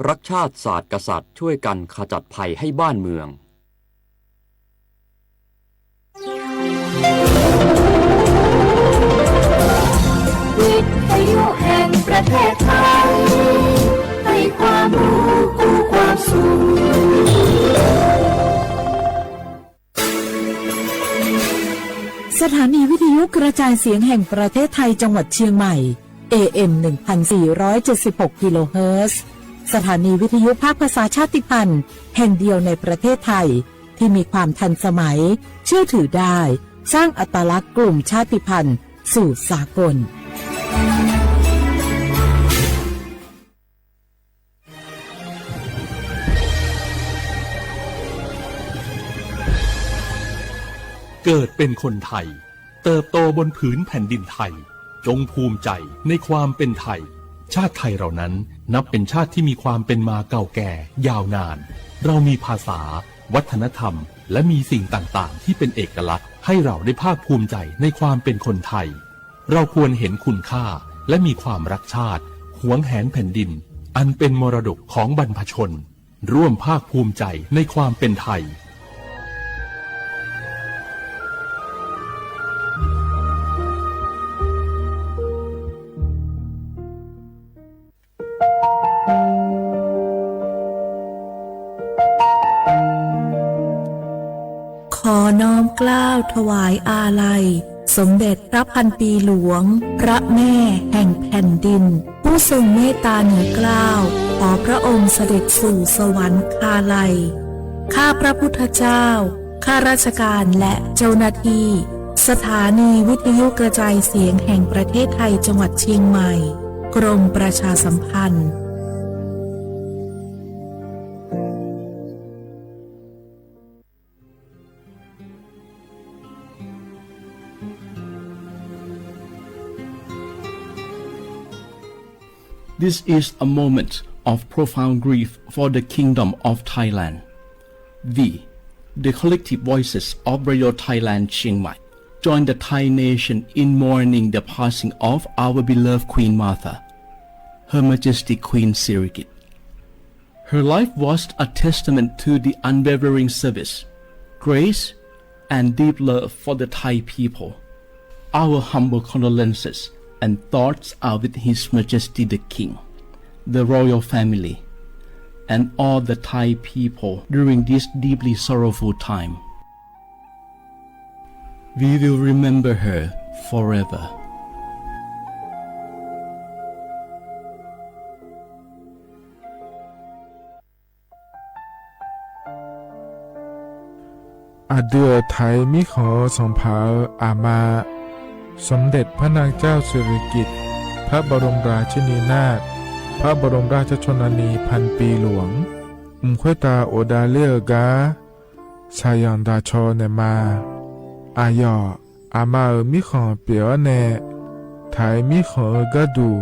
รักชาติศาสตร์กษัตริย์ ช่วยกันขจัดภัยให้บ้านเมือง วิทยุแห่งประเทศไทย ให้ความรู้คู่ความสุข สถานีวิทยุกระจายเสียงแห่งประเทศไทยจังหวัดเชียงใหม่ เอ เอ็ม หนึ่งพันสี่ร้อยเจ็ดสิบหก กิโลเฮิรตซ์ สถานีวิทยุภาคภาษาชาติพันธุ์แห่งเดียวในประเทศไทย ที่มีความทันสมัย เชื่อถือได้ สร้างอัตลักษณ์กลุ่มชาติพันธุ์สู่สากล เกิดเป็นคนไทย เติบโตบนผืนแผ่นดินไทย จงภูมิใจในความเป็นไทย ชาติไทยเรานั้นนับเป็นชาติที่มีความเป็นมาเก่าแก่ยาวนาน เรามีภาษา วัฒนธรรม และมีสิ่งต่างๆ ที่เป็นเอกลักษณ์ ให้เราได้ภาคภูมิใจในความเป็นคนไทย เราควรเห็นคุณค่า และมีความรักชาติ หวงแหนแผ่นดิน อันเป็นมรดกของบรรพชน ร่วมภาคภูมิใจในความเป็นไทย ขอน้อมเกล้าถวายอาลัย สมเด็จพระพันปีหลวง พระแม่แห่งแผ่นดิน ผู้ทรงเมตตาเหนือเกล้า ขอพระองค์เสด็จสู่สวรรคาลัย ข้าพระพุทธเจ้า ข้าราชการและเจ้าหน้าที่ สถานีวิทยุกระจายเสียงแห่งประเทศไทยจังหวัดเชียงใหม่ กรมประชาสัมพันธ์ This is a moment of profound grief for the Kingdom of Thailand. We, the collective voices of Radio Thailand Chiang Mai, join the Thai nation in mourning the passing of our beloved Queen Mother, Her Majesty Queen Sirikit. Her life was a testament to the unwavering service, grace, and deep love for the Thai people. Our humble condolences and thoughts are with His Majesty the King, the royal family, and all the Thai people during this deeply sorrowful time. We will remember her forever. အဒုးအထံးမံဃီၤစီၤဖးအမါ สมเด็จพระนางเจ้าสิริกิติ์ พระบรมราชินีนาถ พระบรมราชชนนีพันปีหลวง အိၣ်ဃုာ်တၢ်အိၣ်ဒၣ်လၢအဂၤ ဆၣ်ယီၣ်ဒၣ်ဆီန့ၣ်မး အယီၢ် အမါအမံဃီၤပၢၢ်အီၤန့ၣ် ထံးမံဃီၤအဂၤဒူၣ်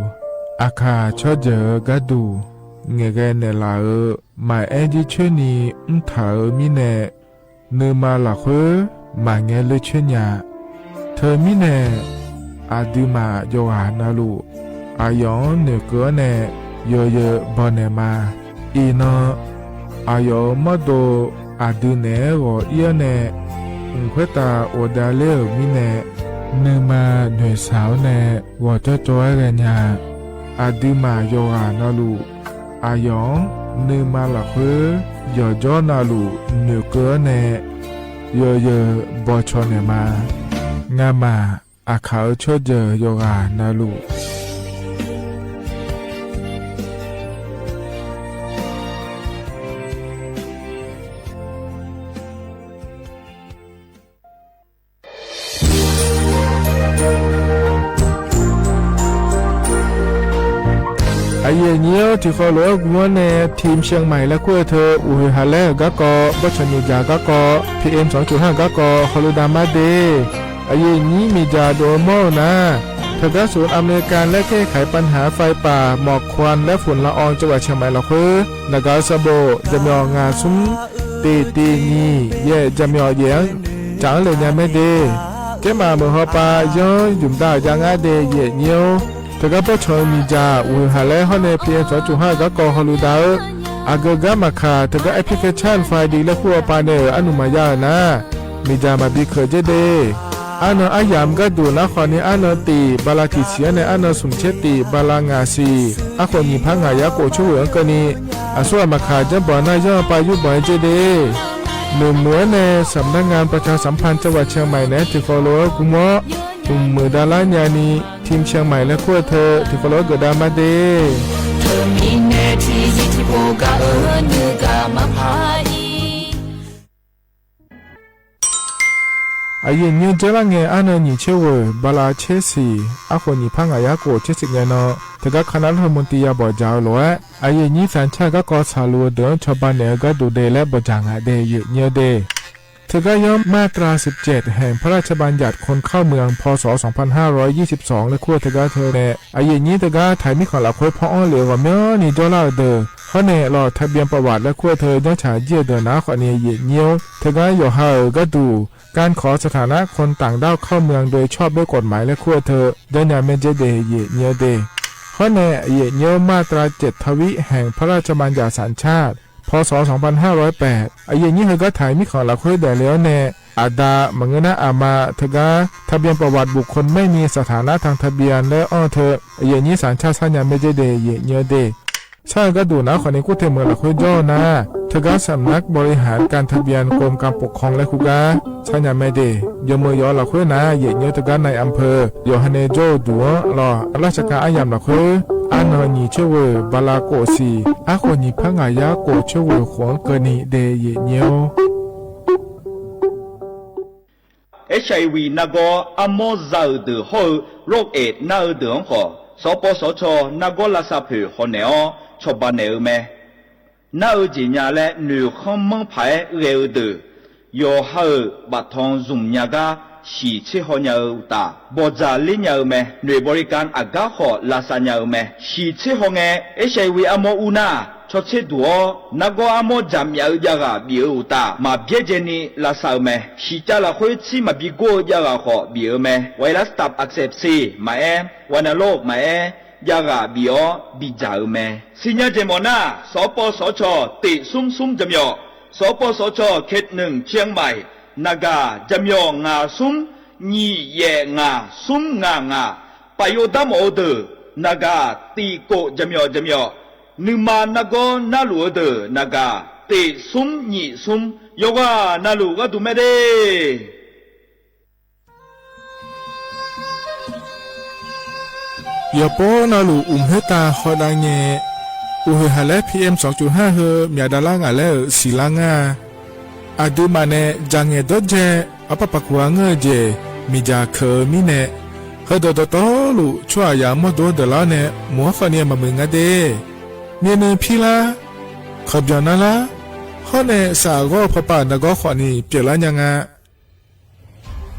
အခးဆီၣ်ယၢၢ်အဂၤဒူၣ် ငဲၤဂဲၤနဲၣ်လၢအ မၤအဲၣ်ဒ်ဆၢနံၤ မ့ၢ်ထံးအမံန့ၣ် နုာ်မၤလီၤဃုာ် မၤငဲၤလၢဆၢညါ ထၢမံန့ၣ် အဒုးမၤယိၤဂၤနၤလူၢ် အယီၢ်နုာ်ကၢအီၤန့ၣ် ယၢၤယၢၤဘီန့ၣ်မး အံၤနီၤ အယီၢ်မီၢ်ဒိၣ် အဒုးနဲၣ်ဂီၤအံၤအီၤန့ၣ် အိၣ်ဃုာ်တၢ်အိၣ်ဒၣ်လၢအမံန့ၣ် နုာ်မၤနုာ်ဆၣ်အီၤန့ၣ် ဂီၤကၠီကၠီအဂၤညါ အဒုးမၤယိၤဂၤနၤလူၢ် အယီၢ် နုာ်မၤလီၤဃုာ် ယီၢ်ကၠီနၤလူၢ် နုာ်ကၢအီၤန့ၣ် ယၢၤယၢၤဘီဆီန့ၣ်မး ငါမၤအခးအၢဆီၣ်ယၢၢ်ယိၤဂၤနၤလူၢ် အယဲၢ်ညိ ထံၣ်ဃီလၢအဂီၢ်န့ၣ် ထံၣ်ရှဲၣ်မဲာ်လၢခိၣ်အထၢ အိၣ်ဟုၣ်ဟးလဲၢ်အဂၤကီး ဘီၣ်ဆီၣ်မံၤကၠၢ်အဂၤကီး ဖံးအ့ၣ် စီၤကၠိၣ်ဟၣ်အဂၤကီး ဟီလူၤဒၣ်မးဒ့ၣ် အယဲၢ်ညိမံၤကၠၢ်ဒိၣ်အမီၢ်အိၣ်နၤ ทางด้านศูนย์อำนวยการและแก้ไขปัญหาไฟป่า หมอกควันและฝุ่นละอองจังหวัดเชียงใหม่ လီၤဃုာ် နဂါစဘိ ယမီၣ်ငါဆူ တ့ၢ်တ့ၢ်နံၤ ယဲၢ် ယမီၣ်ယဲၢ် ကၠၢ်လၢညါမ့ၢ်ဒ့ၣ် ကဲမးမုၢ်ဟီပၤ ယီယုၢ်မတၤယါငါဒ့ၣ် ယဲၢ်ညိ တဂၤဘီၣ်ဆီၣ်မံၤကၠၢ် ဝံၤဟးလဲၢ်ဟီၣ်န့ၣ် ဖံးအ့ၣ် စီၤကၠိၣ်ဟၣ်အဂၤကီး ဟီလူၤဒၣ်ဧၢ အဂုၤအဂၤမၤခး တဂၤ application file ဒ်လၢခိၣ်အပၢ်န့ၣ်ဧၢ အနုာ်မၤယါဧၢနၤ, မ့ၢ်ဒၣ်မၤဘံခၢၣ်က့ဒ့, အါနၢၤအါယၣ်မ့ၢ်ကဲဒိၣ်နၤဃီန့ၣ် အါနၢၤတ့ၢ် ဘၤလးတံၢ်ဆံးအန့ၣ် အါနၢၤဆူၣ်ဆ့တ့ၢ် ဘၤလးငါ်ဆံး, အါဃိးနံၣ်ဖးငါ်ယၤကိၣ်ဆိဝဲၢ်အကၢန့ၣ်, အဆိအမၤခး ကၠၢဘီၣ်နၤယီၢ်ပာ်ယူၢ်ဘီၣ်အက့ဒ့, မုၢ်မုၢ်အန့ၣ် สำนักงานประชาสัมพันธ์จังหวัดเชียงใหม่ န့ၣ် ထံၣ်ဃီလိာ်ဝဲကူမီ, မုၢ်မုၢ်ဒါလါညါနံၤ ထံၣ် เชียงใหม่ လၢခိၣ်အထၢၣ် ထံၣ်ဃီလိာ်ဝဲကဒါမါဒ့ အယံာ်ညိကၠၢလါငဲၤ အါနၢၤနံၣ်ဆ့ဝဲၢ် ဘၤလးဆ့ဆံး အါဃိးနံၣ်ဖးငါ်ယၤကိၣ်ဆ့ဆံးကဲနီၤ တဂၤ คณะรัฐมนตรี ယၤဘီၣ်စၢ်အလိၤဝဲ, အယံာ်ညိ ศาลชาติ ကီၢ်ဆၣ်လူၤအဒၢး ဆီၣ်ဘၣ်နဲၣ်အဂၤဒိၣ်ဒဲးလၢဘီၣ်စၢ်ငါ်ဒဲး ယံာ်ညိဒ့ ထၢကါယီ มาตราสิบเจ็ด แห่งพระราชบัญญัติคนเข้าเมือง พ.ศ. สองพันห้าร้อยยี่สิบสอง လၢခိၣ်ထၢကါထၢန့ၣ် အယံာ်ညိတဂၤ ထၢၣ်မံခီၣ်လၢ်ခွဲဖီအီၣ်လံအဂီၢ် မ့ၢ်န့ၢ်ဒီလါအဒၢး ဃီန့ၣ်လီၤ ทะเบียนประวัติ လၢခိၣ်ထၢ ညီဆၣ်ယံာ်အဒၢးနၤဃီန့ၣ် ယံာ်ညိ ထၢကါယီၤဟးအဂၤဒိၣ် การขอสถานะคนต่างด้าวเข้าเมืองโดยชอบด้วยกฎหมาย လၢခိၣ်ထၢ ဒီးညါမဲာ်ကဲဒ့ ယံာ်ညိဒ့ ဃီန့ၣ် အယံာ်ညိ มาตราเจ็ด ทวิ แห่งพระราชบัญญัติสัญชาติ พ.ศ. สองพันห้าร้อยแปด အယံာ်ညိဟဲကထၢၣ်မံခီၣ်လၢ်ခွဲဒၣ်လဲာ်အီၤန့ၣ် အဒါ မုၢ်ဂနၣ်အမါ ထၢကါ ทะเบียนประวัติบุคคลไม่มีสถานะทางทะเบียน လၢအီၣ်ထၢ အယံာ်ညိ ศาลชาติ ဆါညါမဲာ်ကဲဒ့ ယံာ်ညိဒ့ ဆၣ်အဂၤဒိၣ်နၤဃီန့ၣ် ကိးထံၣ်မုၢ်လၢ်ခွဲကၠီနၤ ထၢကါ สำนักบริหารการทะเบียนกรมการปกครอง လၢဃုကါ ဆါညါမဲာ်ဒ့ ယမုၢ်ယီၤလၢ်ခွဲနၤ ယံာ်ညိတဂၤ นายอำเภอ ယီၤဟးန့ၣ်ကၠီဒူၣ် လီၤ အလၢ်ဆကၣ်အါယၣ်လၢ်ခွဲ အါနၢၤနံၣ်ဆ့ဝဲၢ် ဘၤလးကိၣ်ဆံး အါဃိးနံၣ်ဖးငါ်ယၤကိၣ်ဆိဝဲၢ်ဃိးကၢန့ၣ်ဒဲး ယံာ်ညိ HIV နါဂီၤ အါမီၢ်စၢ်အဒၢးဟီၣ်အၢ โรคเอดส์ နါအဒၢးအီၤဃီ စပစထ နါဂီၤလၢ်စၢ်ဖၢၣ်ဟီၣ်နဲၣ်အီၤ ဆီၣ်ဘၣ်နဲၣ်အမဲ နါအၢက့ၤညါလၢ နွံခီမီဖးဂဲၤအဒၢး ယီၤဟးအၢ ဘၣ်ထီၣ် Zoom ညါကါ ဟံၣ်ဆ့ဟီၣ်ညါအၢအတၢ် ဘီၣ်စၢ်လ့ညါအမဲ နွံဘီရံကၣ်အဂၤဃီ လၢ်စၢ်ညါအမဲ ဟံၣ်ဆ့ဟီၣ်ငဲ HIV အါမီၢ်အူနၢ် ဆီဆ့ဒူၣ်အီၤ နါဂီၤအါမီၢ်စၢ်မၠးအၢ ယါဂၤဘံၣ်အၢအတၢ် မၤဘျဲၣ်ကဲနံၣ် လၢ်စၢ်အမဲ ဟံၣ်ကၠၢ်လၢ်ခွဲဆံမၤဘံၣ်ကိၢ်အၢ ယါဂၤဃီ ဘံၣ်အၢမဲ ဝဲလၢ ตับอักเสบ စ့ မၤအဲၣ် ဝဲနၢလိၣ် မၤအဲၣ် ယါဂၤဘံၣ်အီၤ ဘံၣ်စၢ်အမဲ စံၣ်ညီၣ်ကဲမီၤနၢ် စပစထ တ့ၢ်ဆူမ်ဆူမ်ကၠမီၤ စပစထ เขตหนึ่ง เชียงใหม่ နဂၤ ကၠမီၤ ငါးဆူမ် နံၣ်ယဲၢ်ငါ ဆူမ်ငါငါ ပယီၤဒါမီၤအဒၢး နဂၤ တံာ်ကိးကၠမီၤကၠမီၤ နုာ်မၤနါဂီၤနါလူၢ်အဒၢး နဂၤ တ့ၢ်ဆူမ်နံၣ်ဆူမ် ယီၤဂၤနၢ်လူၢ်ဂၤဒိၣ်မဲဒ့ ယပီနၢ်လူၢ်အိၣ်မ့ၢ်တၢ်ဃီဒၣ်ညဲ, အိၣ်ဟ့ၣ်ဟးလၢ PM စူၣ်ဟၢဟၢ မၠးဒါလါဂၤလၢ စံၣ်လါငါ, အဒုးမးန့ၣ် ကၠၣ်ငဲၢ်ဒီးကဲ, အပပာ်ခူၣ်အါငၢၢ်ကဲ, မ့ၢ်ကၠၣ်ခၢၣ်မံန့ၣ်, ဟၢဒီးဒီးတီလိာ်ဆိအယၤမီၢ်ဒိဒီးလါန့ၣ် မုၢ်ဟီၣ်ဃီန့ၣ်မၤမုာ်ငါဒ့, မ့ၢ်န့ၣ်ဖံလါ, ခီပညီနါလါ, ဟီန့ၣ်စးအဂီၢ်ဖီပာ်နဂီၢ်ဃီန့ၣ် ပျဲလါညါငါ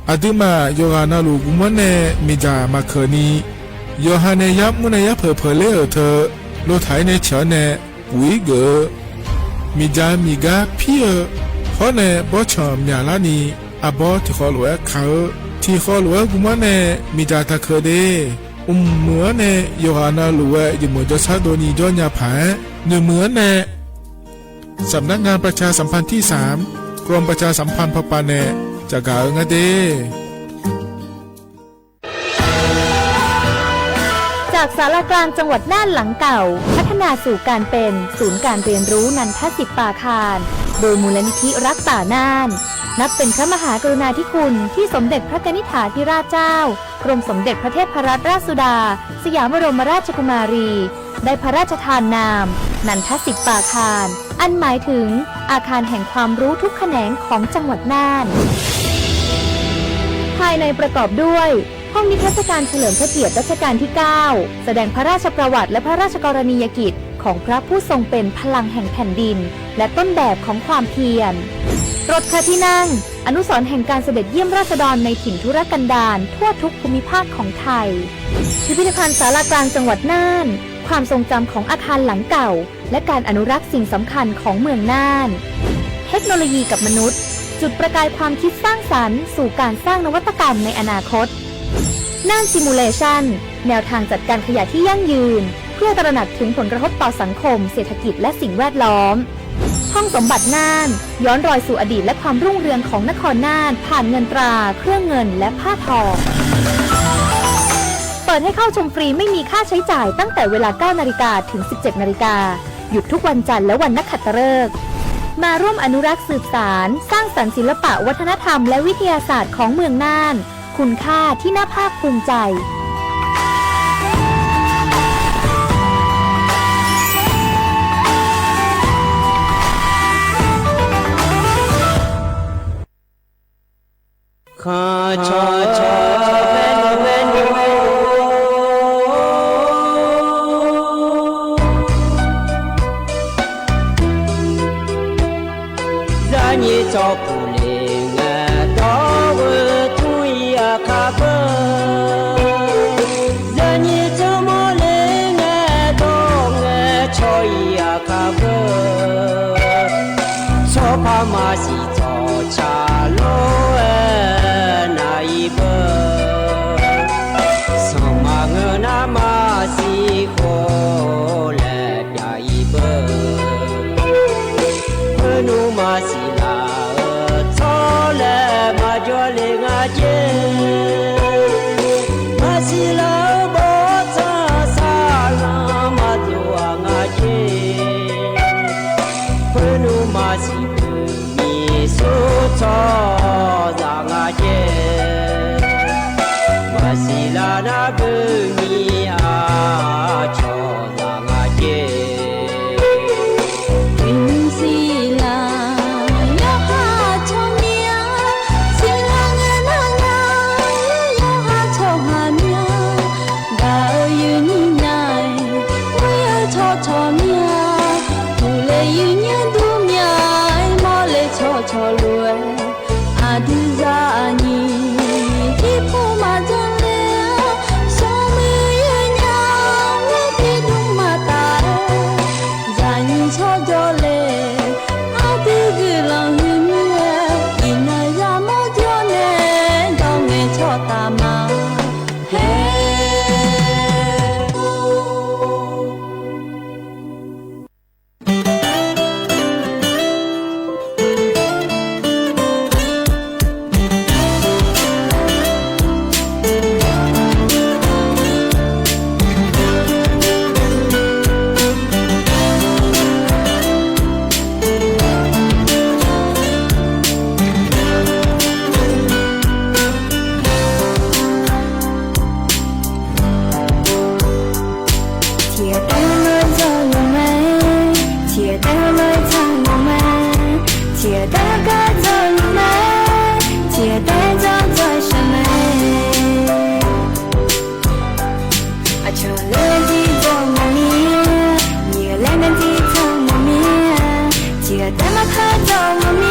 အဒုးမး ယီၤဂၤနၢ်လိာ်ကမီၤန့ၣ် မ့ၢ်ဒၣ်မၤခၢၣ်နံၤ, ယီၤဟါန့ၣ် ယါမူန့ၣ် ယါဖၢၣ်ဖၢၣ်လၢအၢၣ်ထၢၣ်, လိၣ်ထးအံၤန့ၣ်ဆၢန့ၣ် ပူၤအံၤဂၢၢ်ဧၢ, မ့ၢ်ဒၣ်မ့ၢ်ဂၤဖံဧၢ, ဟီန့ၣ် ဘီဆၣ်မၠးလါနံၤ, အဘီထံၣ်ဃီလိာ်ဝဲခးဧၢ, ထံၣ်ဃီလိာ်ဝဲကမီၤန့ၣ် မ့ၢ်ဒၣ်တၢ်ခၢၣ်ဒ့, အိၣ်မုၢ်အန့ၣ် ယီၤဂၤနၢ်လိာ်ဝဲ ယမုၢ်ကၠီဆါဒိၣ်နံၤကၠီညါဖး, နုာ်မုၢ်အန့ၣ် สำนักงานประชาสัมพันธ์ที่สาม กรมประชาสัมพันธ์ พ.ป. န့ၣ် จะกล่าวเอิงอาเต้ จากศาลากลางจังหวัดน่านหลังเก่า พัฒนาสู่การเป็นศูนย์การเรียนรู้นันทสิทธิ์ปาคาร โดยมูลนิธิรักป่าน่าน นับเป็นพระมหากรุณาธิคุณที่สมเด็จพระกนิษฐาธิราชเจ้า กรมสมเด็จพระเทพรัตนราชสุดา สยามบรมราชกุมารี ได้พระราชทานนาม นันทสิทธิ์ปาคาร อันหมายถึงอาคารแห่งความรู้ทุกแขนงของจังหวัดน่าน ภายในประกอบด้วย ห้องนิทรรศการเฉลิมพระเกียรติรัชกาลที่ เก้า แสดงพระราชประวัติและพระราชกรณียกิจของพระผู้ทรงเป็นพลังแห่งแผ่นดิน และต้นแบบของความเพียร รถพระที่นั่ง อนุสรณ์แห่งการเสด็จเยี่ยมราษฎรในถิ่นทุรกันดารทั่วทุกภูมิภาคของไทย พิพิธภัณฑ์ศาลากลางจังหวัดน่าน ความทรงจำของอาคารหลังเก่า และการอนุรักษ์สิ่งสำคัญของเมืองน่าน เทคโนโลยีกับมนุษย์ จุดประกายความคิดสร้างสรรค์สู่การสร้างนวัตกรรมในอนาคต น่าน Simulation แนวทางจัดการขยะที่ยั่งยืน เพื่อตระหนักถึงผลกระทบต่อสังคม เศรษฐกิจ และสิ่งแวดล้อม ห้องสมบัติน่าน ย้อนรอยสู่อดีตและความรุ่งเรืองของนครน่าน ผ่านเงินตรา เครื่องเงิน และผ้าทอง เปิดให้เข้าชมฟรีไม่มีค่าใช้จ่ายตั้งแต่เวลา เก้านาฬิกา ถึง สิบเจ็ดนาฬิกา หยุดทุกวันจันทร์และวันนักขัตฤกษ์ มาร่วมอนุรักษ์สืบสาน สร้างสรรค์ศิลปะวัฒนธรรมและวิทยาศาสตร์ของเมืองน่าน คุณค่าที่น่าภาคภูมิใจ လၢညါစီၤပူၤလ့ၤ ငါဒီးဝဲထူယၤခးဘၢ, လၢညါစီၤမိၤလ့ၤ ငါဒီးငါဆီယၤခးဘၢ, ဆီဖါမၤစံၣ်ထီၣ်ဆၣ်လီၤဝဲနၤအံၤဘၢ, ဆီမၤငါနၤမၤစံၣ်ဃီလၢပျၢၤအံၤဘၢ, ဖၢနုာ်မၤစံၣ်လၢအၢ ဆီလၢမၤဒိးလ့ၤငါက့ၤ, မၤစံၣ်လၢအၢဘီၣ်ဆၣ်ဆၣ်လၢမၤဒိးအငါက့ၤ, ဖၢနုာ်မၤစံၣ်ဘုမံၤစိထီၣ်သးငါက့ၤ, မၤစံၣ်လၢနၤဘုမံၤအါထီၣ်သးငါက့ၤ, မ့ၢ်စံၣ်လၢ ယဟးထီၣ်မ့ၢ်ဧါ, စံၣ်လၢငါနၤလၢ ယဟးထီၣ်ဟးမ့ၢ်ဧါ, ဒၣ်အၢယုၢ်နံၤညါအံၤ ဝံအၢထီၣ်ထီၣ်မ့ၢ်ဧါ, ထူလ့ၤယုၢ်ညါဒူမ့ၢ်ဧါ, မီလ့ၤထီၣ်ထီၣ်လိၤဝဲ, အဒုးစၢ်အနံၤ ထံဖိမၤဒိးလ့ၤဧၢ, စီၤမုၢ်ယုၢ်ညါ ဝံသံဒိၣ်မၤတၢ်ဧၢ, ယၤနံၤထီၣ်ဒိးလ့ၤ, အဒုးဂုာ်လီၤဟုမ့ၢ်ဧါ, အံၤနၤယၤမီၢ်ဒိးန့ၣ် ဒီးမဲာ်ထီၣ်တၢ်မၤ ဟဲ ထံၣ်တၢ်လၢယွၤလၢမဲာ်, ထံၣ်တၢ်လၢယွၤလၢမဲာ်, ထံၣ်တၢ်ကါယွၤလၢမဲာ်, ထံၣ်တၢ်ကါယွၤလၢမဲာ်, အဆီၣ်လၢနထံၣ်ယွၤလၢမဲာ်, မံၤလၢနထံၣ်ယွၤလၢမဲာ်, ထံၣ်တၢ်မၤခါယွၤလၢမဲာ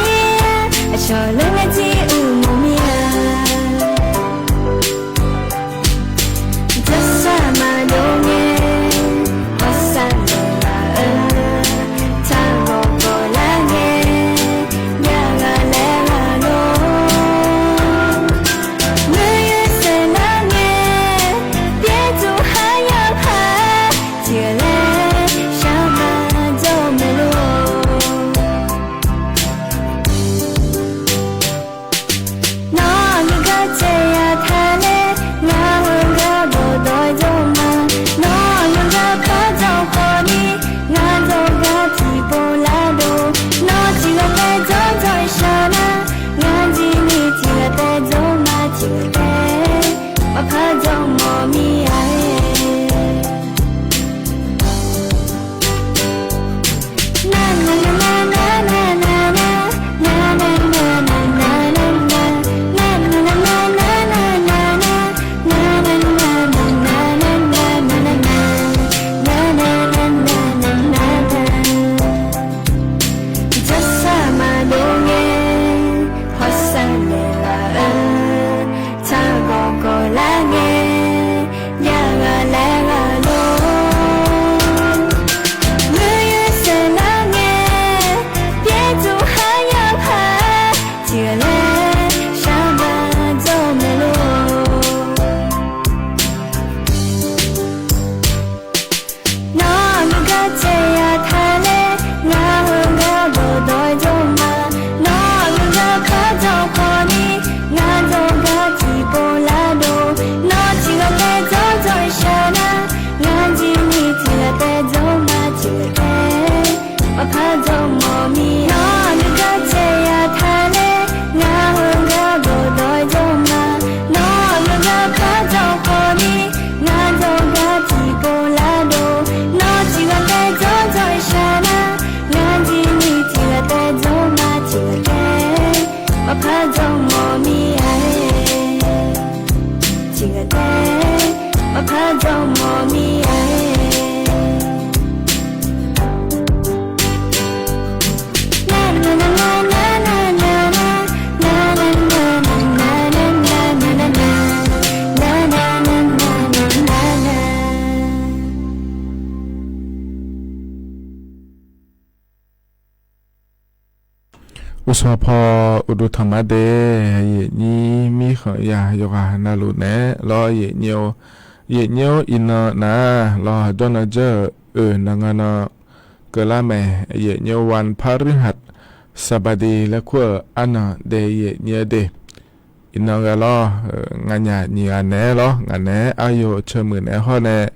်, အဆီၣ်လၢနထံၣ်အုၣ်မူမဲာ် တၢ်ဆၢမၤလိန့ၣ်, ပှၤဆၢမုၢ်လၢ်အၢ, တၢ်ဂီၤကီၤလၢန့ၣ်, ယဂၤလဲၤဂၤလိၤ, မုၢ်ယစဲးလၢန့ၣ်, ပျဲတူၢ်ဟါယၤဖး, ထံၣ်လဲၤ, ဆၢမၤဒီးမုၢ်လိၤ တၢ် အိၣ်ဆီဖီ အိၣ်ဒိၣ်ထီၣ်မါဒဲး, ယံာ်ညံမံဃာ်ယၤ ယဂၤနၤလိၤနဲၣ်လီၤ ယံာ်ညံ, ယံာ်ညံအံၤနီၢ်နၤလီၤ ဒီနၤကၢၢ်အၢ နၤငါနီၢ် ကလါမဲာ် ယံာ်ညံ วันพฤหัสบดี လၢခိၣ်အၢ်အါနီၢ်ဒဲး ယံာ်ညံဒဲး အံၤနီၢ်ဂၤလီၤ ငါညါနံၤဂၤနဲၣ်လီၤ ငါနဲၣ် အါယိာ်ဆၢမုၢ်နဲၣ်ဟီၣ်နဲၣ်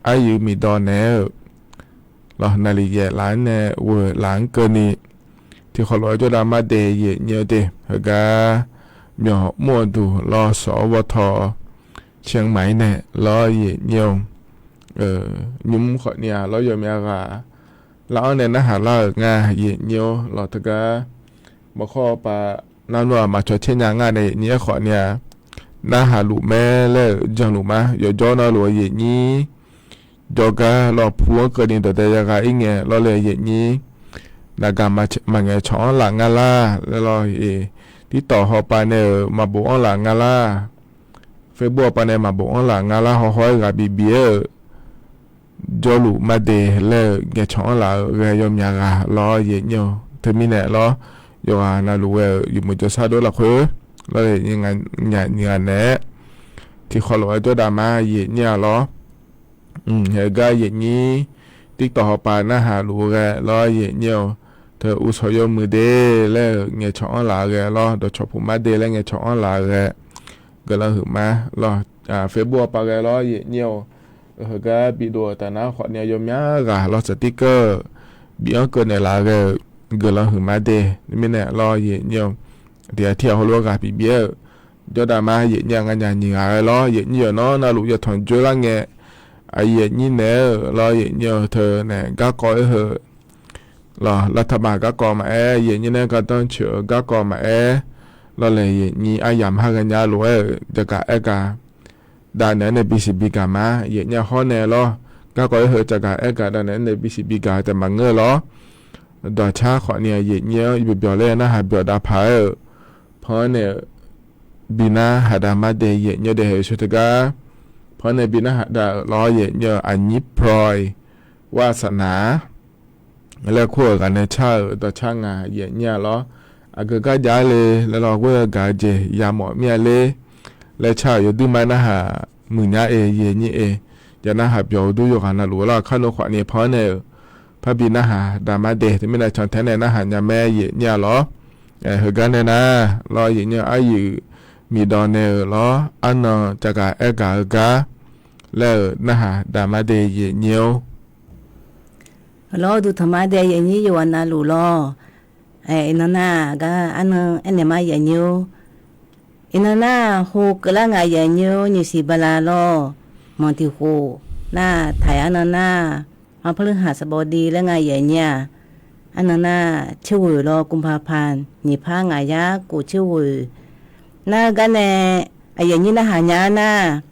အါယုာ်မံၤဒီးနဲၣ်ဧၢ လီၤ နၤလံယဲၢ်လါန့ၣ် ဝဲၢ်လါကၢၢ်နံၤ ထံၣ်ဃီလိာ်ဝဲကၠီဒၣ်မါဒဲး ယံာ်ညံဒဲး ဟဲဂၤ မၠီၣ်မူအဒူၣ်လီၤ စီၤဝီၤထီၣ် ဆဲးမၤအံၤနဲၣ်လီၤ ယံာ်ညံ ညူဃီၣ်န့ၣ်ဧါ လီၤယီၢ်မံၤအဂၤ လၢအီၤန့ၣ် နၢ်ဟးလၢအဂၤ ယံာ်ညံလီၤတဂၤ မီၢ်ခီပၤ နၢ်နူအမၤဆီၣ်ဆ့ညါငါန့ၣ် ယံာ်ညံဃီၣ်န့ၣ်ဧါ နၢ်ဟးလူၤမဲလၢ ကၠီလူၤမါ ယီၤကၠီနၢ်လိၤ ယံာ်ညံ ကၠီဂၤလီၤဖူအီၣ်ကၢၢ်နံၤ ဒီးတဲယဂၤအံၤနဲၣ်လီၤလၢ ယံာ်ညံ နၤဂၤမၤငဲၤဆီၣ်အီၣ်လၢ်ငါလၢ် လၢလီၤအံၤ TikTok ဟီပၤန့ၣ် မၤဘူးအီၣ်လၢ်ငါလၢ် Facebook ပၤန့ၣ် မၤဘူးအီၣ်လၢ်ငါလၢ် ဟီၣ်ဟီၣ်အဂၤဘံၣ်ဘံၣ်ဧၢ ကၠီလူၤမါဒဲးလၢ ငဲၤဆီၣ်အီၣ်လၢ်ဂဲၤယီၢ်မံၤအဂၤလီၤ ယံာ်ညံ တမံၤနဲၣ်လီၤ ယဂၤနၤလိၤဝဲ ယမုၢ်ကၠီဆၣ်ဒိလီၤဃိ လီၤ ယံာ်ညံနံၤဂၤနဲၣ် ထံၣ်ဃီလိာ်ဝဲကၠီဒၣ်မါ ယံာ်ညံလီၤ ဟဲဂၤယံာ်ညံ TikTok ဟီပၤ နၢ်ဟးလူၤဂဲၤလီၤ ယံာ်ညံ ထၢအူဆီၣ်ယီၢ်မုၢ်ဒဲးလၢ ငဲၤဆီၣ်အီၣ်လၢ်ဂဲၤလီၤ ဒီးဆီၣ်ဖိမါဒဲးလၢ ငဲၤဆီၣ်အီၣ်လၢ်ဂဲၤ ကလီၤဟုၣ်မါလီၤ Facebook ဟီပၤဂဲၤလီၤ ယံာ်ညံ ဟဲဂၤဘံၣ်ဒိၣ်တၢ်နါဃီၣ်န့ၣ် ယီၢ်မံၤအဂၤလီၤ sticker ဘံၣ်အီၣ်ကၢၢ်နဲၣ်လၢ်ဂဲၤ ကလီၤဟုၣ်မါဒဲး တမံၤနဲၣ်လီၤ ယံာ်ညံ တထံၣ်အဟိလိအဂၤဘံၣ်ဘံၣ်ဧၢ ကၠီဒၣ်မါ ယံာ်ညံ ငါညါနံၤဂၤလီၤ ယံာ်ညံယနီၢ်နၢ်လိၤ ယထီၣ်ကၠိလၢငဲၤ အယံာ်ညံနဲၣ်လီၤ ယံာ်ညံထၢန့ၣ် ကါကီအဟၢၣ် လီၤ လၢထးမၤကါကီမးအဲၣ် ယံာ်ညံန့ၣ် ကါတီဆၢကါကီမးအဲၣ် လီၤလဲၣ် ယံာ်ညံအါယၤမဟါဂၤညါလိၤဝဲ တဂၤအဲၣ်ဂၤ ဒၣ်နဲၣ်န့ၣ် ဘံစံးဘံကၤမး ယံာ်ညံဟီန့ၣ်လီၤ ကါကီအဟၢၣ် တဂၤအဲၣ်ဂၤ ဒၣ်နဲၣ်န့ၣ် ဘံစံးဘံကၤ တမၤငၢၢ်လီၤ ဒီးဆါဃီၣ်န့ၣ် ယံာ်ညံ ယဘၣ်ဘၣ်လၢနၢ်ဟးဘၣ်ဒီးဖးဧၢ ဖီန့ၣ် ဘံနၢ်ဟးဒၣ်မါဒဲး ယံာ်ညံဒဲးဟဲဆၢတဂၤ ဖီန့ၣ် ဘံနၢ်ဟးဒၣ်လီၤ ယံာ်ညံ အညံပြီ ဝါစနၤ လၢခိၣ်အဂၤန့ၣ် ဆၣ်ဧၢ ဒီးဆၣ်ငါ ယံာ်ညံလီၤ အကကါယၤလံ လၢလီၤဝဲအဂၤက့ၤ ယၤမီၣ်မ့ၢ်အလ့ လၢဆၣ်ဧၢ ယဒုးမါနၢ်ဟး မုၢ်ညါအံၤ ယံာ်ညံအံၤ ယနၢ်ဟးပၠီၤဒုယိၤဂၤနၢ်လိၤဝဲလီၤ ခါနိၣ်ဃီၣ်န့ၣ် ဖီန့ၣ် ဖးဘံနၢ်ဟးဒၣ်မါဒဲး တမ့ၢ်နၤဆီၣ်ထဲန့ၣ် နၢ်ဟးညါမ့ၢ် ယံာ်ညံလီၤ ဟဲဂၤန့ၣ်နၤ လီၤ ယံာ်ညံအါယုာ် မံၤဒီးနဲၣ်ဧၢလီၤ အါနီၢ်တဂၤအဲၣ်ဂၤအဂၤ လၢနၢ်ဟးဒၣ်မါဒဲး ယံာ်ညံ လီၤ ဒုးထီၣ်မါဒဲး ယံာ်ညံယဝၤနၢ်လိၤလီၤ အံၤနီၢ်နၢ် ကါအါနီၢ်အဲၣ်န့ၣ်မါ ယံာ်ညံ အံၤနီၢ်နၢ် ဟိကလါငါ ယံာ်ညံ နံၣ်စံးဘၣ်လၢလီၤ မီၢ်တံၤဃိၣ် နၢ်ထၢၣ်အါနီၢ်နၢ် วันพฤหัสบดี လၢငါ ယံာ်ညံ အါနီၢ်နၢ် ဆ့ဝဲၢ်လီၤ กุมภาพันธ์ နံၣ်ဖးငါယါကိၣ်ဆ့ဝဲၢ် နၢ်ဂၤန့ၣ် အယံာ်ညံနၢ်ဟးညါနၢ်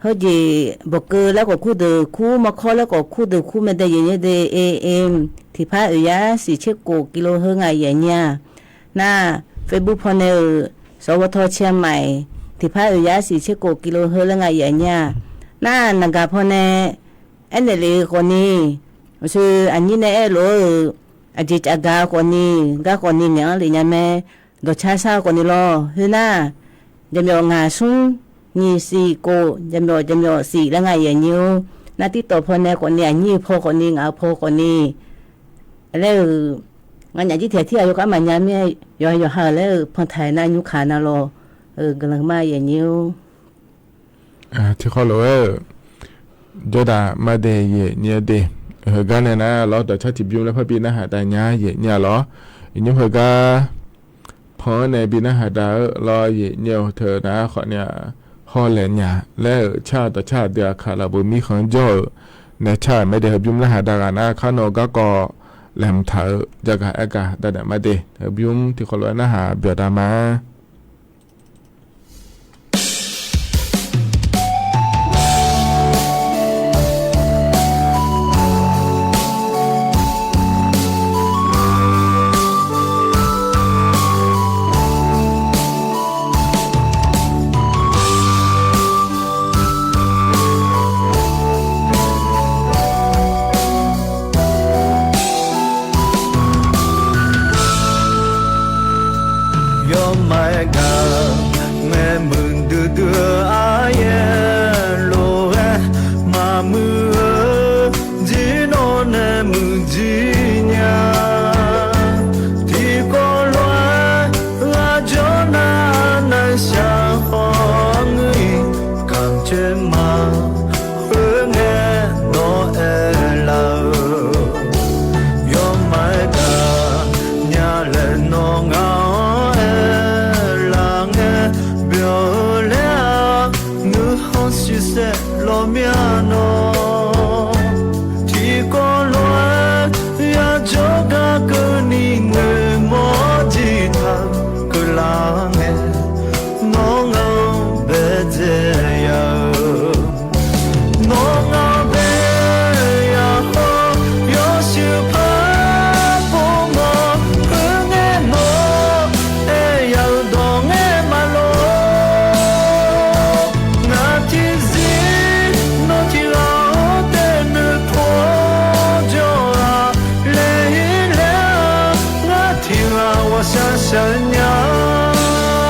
ဟဲက့ၤ ဘီကၢလၢကီၢ်ခူသူၣ်ခူ မီခီလၢကီၢ်ခူသူၣ်ခူ မ့ၢ်တဲယံာ်ညံဒဲး AM ထံၣ်ဖးအုၣ်ယါစံၣ်ဆ့ကိၣ် ကံလိဟၢ ငါ ယံာ်ညံ နၢ် Facebook ဖီန့ၣ်ဧၢ စီၤဝီၤထီၣ်ဆဲးမး ထံၣ်ဖးအုၣ်ယါစံၣ်ဆ့ကိၣ် ကံလိဟၢ လၢငါ ယံာ်ညံ နၢ် နဂၤဖီန့ၣ် အဲၣ်နဲၣ်လံဃီန့ၣ် ဆၢအညံန့ၣ်အဲၣ်လိာ်ဧၢ အက့ၢ်အဂၤဃီန့ၣ် ဂၤဃီန့ၣ် နဲၣ်အီၤလံညါမ့ၢ် ဒီးဆါဆါဃီန့ၣ်လီၤ ဟၢနၢ် ယမီၣ်ငါဆူ နံၣ်စံၣ်ကိၣ် ယမီၣ် ယမီၣ်စံၣ်လၢငါ ယံာ်ညံ နၢ် TikTok ဖီန့ၣ်ဃီန့ၣ် အညံဖီဃီန့ၣ် ငါဖီဃီန့ၣ် လၢ ငါညါကံထံၣ်ထံၣ်အယိၤကါမၤညါမ့ၢ် ယွၤယွၤဟးလၢ ဖီထၢၣ်နၢ်ညူခါနၢ်လီၤ ကလၢၤမါ ယံာ်ညံ ထံၣ်ဃီလိာ်ဝဲ ကၠီဒၣ်မါဒဲး ယံာ်ညံဒဲး ဟဲဂၤန့ၣ်နၤလီၤ ဒီးဆၣ်ထံၣ်ဘုလၢဖီဘံနၢ်ဟးတၢ်ညါ ယံာ်ညံလီၤ ယံာ်ညံဟဲဂၤ ဖီန့ၣ် ဘံနၢ်ဟးဒၣ်လီၤ ယံာ်ညံ ထၢနၤဃီန့ၣ် ဟီလဲၣ်ညါ လၢဆၣ်ဒီးဆၣ်ဒုးအခးလီၤ ပမံဃီကၠီဧၢ နဲၣ်ဆၣ်မ့ၢ်ဒဲး ဟဲဘုမနၢ်ဟးဒၣ်ဂၤနၤ ခါနီၣ်ဂၤကီၢ် လဲၤမထၢၣ် ယဂၤအဲၣ်ဂၤ ဒၣ်ဒၣ်မါဒဲး ဟဲဘုထံၣ်ဃီလိာ်နၢ်ဟးဘၣ်ဒီးမါ စၢညါ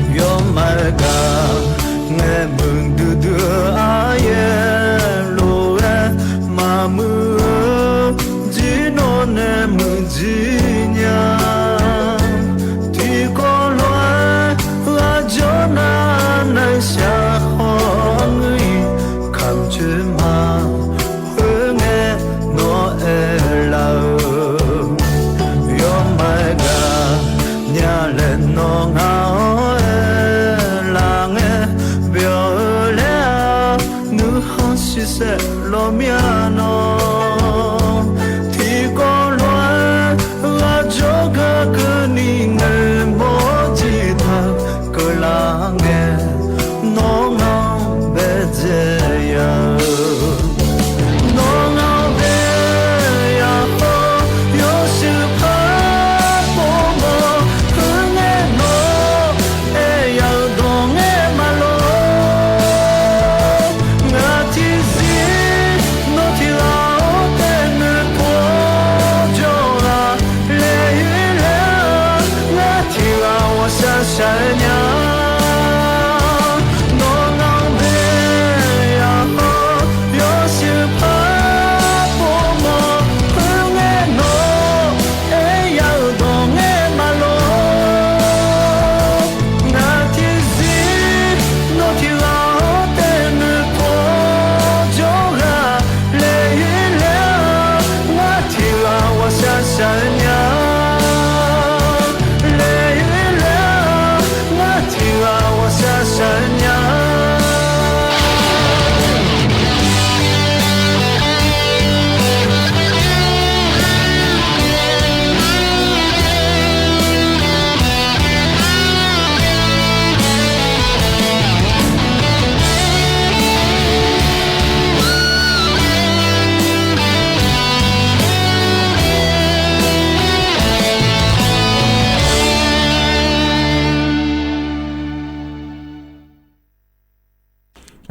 ယီၢ်မၤတဂၤ ငဲမုာ်ဒုဒုအါယဲၢ်လိာ်ဝဲ မၤမုာ်ဧၢ ဒ်နီၢ်နဲမုာ်ဒ်ညါ ထံကီၢ်လွဲ ဂၤကၠီနၤနၢ်ရှၢဃီ ငွံ ခမ်ဆၢမၤ ဃုငဲနီၢ်အဲၣ်လးဧၢ ယီၢ်မၤတဂၤ ညါလဲၤနီၢ်ငါအီၣ်အဲၣ်လးငဲ ပျီၤလၢ နုၢ်ဟီၣ်ဆံဆဲးလီၤမံနီၤ ထံကီၢ်လွဲ ဂၤကၠီကကနံၤ နမီၢ်ကံထါ ကလးငဲ နီၢ်နီၢ်ဘဲဒဲယၤ နီၢ်နီၢ်ဘဲယၤဃီ ယိၤစံးဖးပိာ်မီၤ ဃုငဲနီၢ် အဲၣ်ယၤဒီးငဲမၤလိ နထံၣ်စံ နီၢ်ထံၣ်လၢအိၣ်တဲနုၢ်ထိး ကၠီဂၤ လဲၤဟံးလဲၤ နထံၣ်လၢဝဲစၢ်စၢညါ နီၢ်နီၢ်ဘဲယၤဃီ ယိၤစံးဖးပိာ်မီၤ ဃုငဲနီၢ် အဲၣ်ယၤဒီးငဲမၤလိ နထံၣ်စံ နီၢ်ထံၣ်လၢအိၣ်တဲနုၢ်ထိး ကၠီဂၤ လဲၤဟံးလဲၤ နထံၣ်လၢဝဲစၢ်စၢညါ လဲၤဟံးလဲၤ နထံၣ်လၢဝဲစၢ်စၢညါ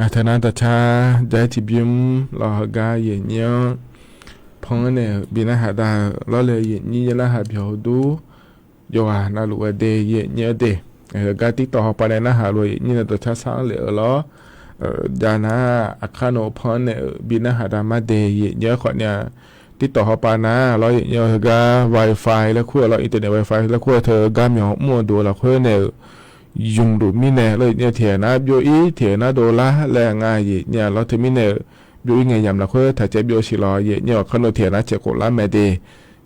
အထနၢ်တၢ်ဆါ ဒဲထံဘံ လီၤဟဂၤယဲၢ်ညိ ဖီန့ၣ် ဘံနၢ်ဟးတၢ်လီၤလၢယဲၢ်ညိ ယလၢဟးပျီၤဟိဒူ ယွၤနၢ်လိာ်ဝဲဒၣ် ယဲၢ်ညိဒၣ် ဟဂၤတံတီၢ်ဟီပၤန့ၣ် နၢ်ဟးလိာ်ယဲၢ်ညိန့ၣ် တၢ်ဆါဆါလၢအလီၤ ဒ်နၤ အခါန့ၣ်ဖီန့ၣ် ဘံနၢ်ဟးတၢ်မၤဒဲး ယဲၢ်ညိဃီန့ၣ် တံတီၢ်ဟီပၤနၤလီၤ ယဲၢ်ညိ ဟဂၤ Wi-Fi လၢခိၣ်လီၤ internet Wi-Fi လၢခိၣ် ထၢဂၤမၠီမူအဒိၣ်လီၤ အဃိန့ၣ် ယုၢ်ဒိၣ်မံန့ၣ် လီၤယဲၢ်ညိ ထံၣ်နၤ ဘျိအံၤ ထံၣ်နၤဒိၣ်လါ လၢအငါယဲၢ်ညိ လီၤထံၣ်မံန့ၣ် ဘျိအံၤ ငဲၢ်ယၤမနုၤအဃိ ထံၣ်ကဲဘျိအံၤဆံးလီၤ ယဲၢ်ညိ အခါန့ၣ်ထံၣ်နၤ ဆဲးကိးလါမဲာ်ဒၣ်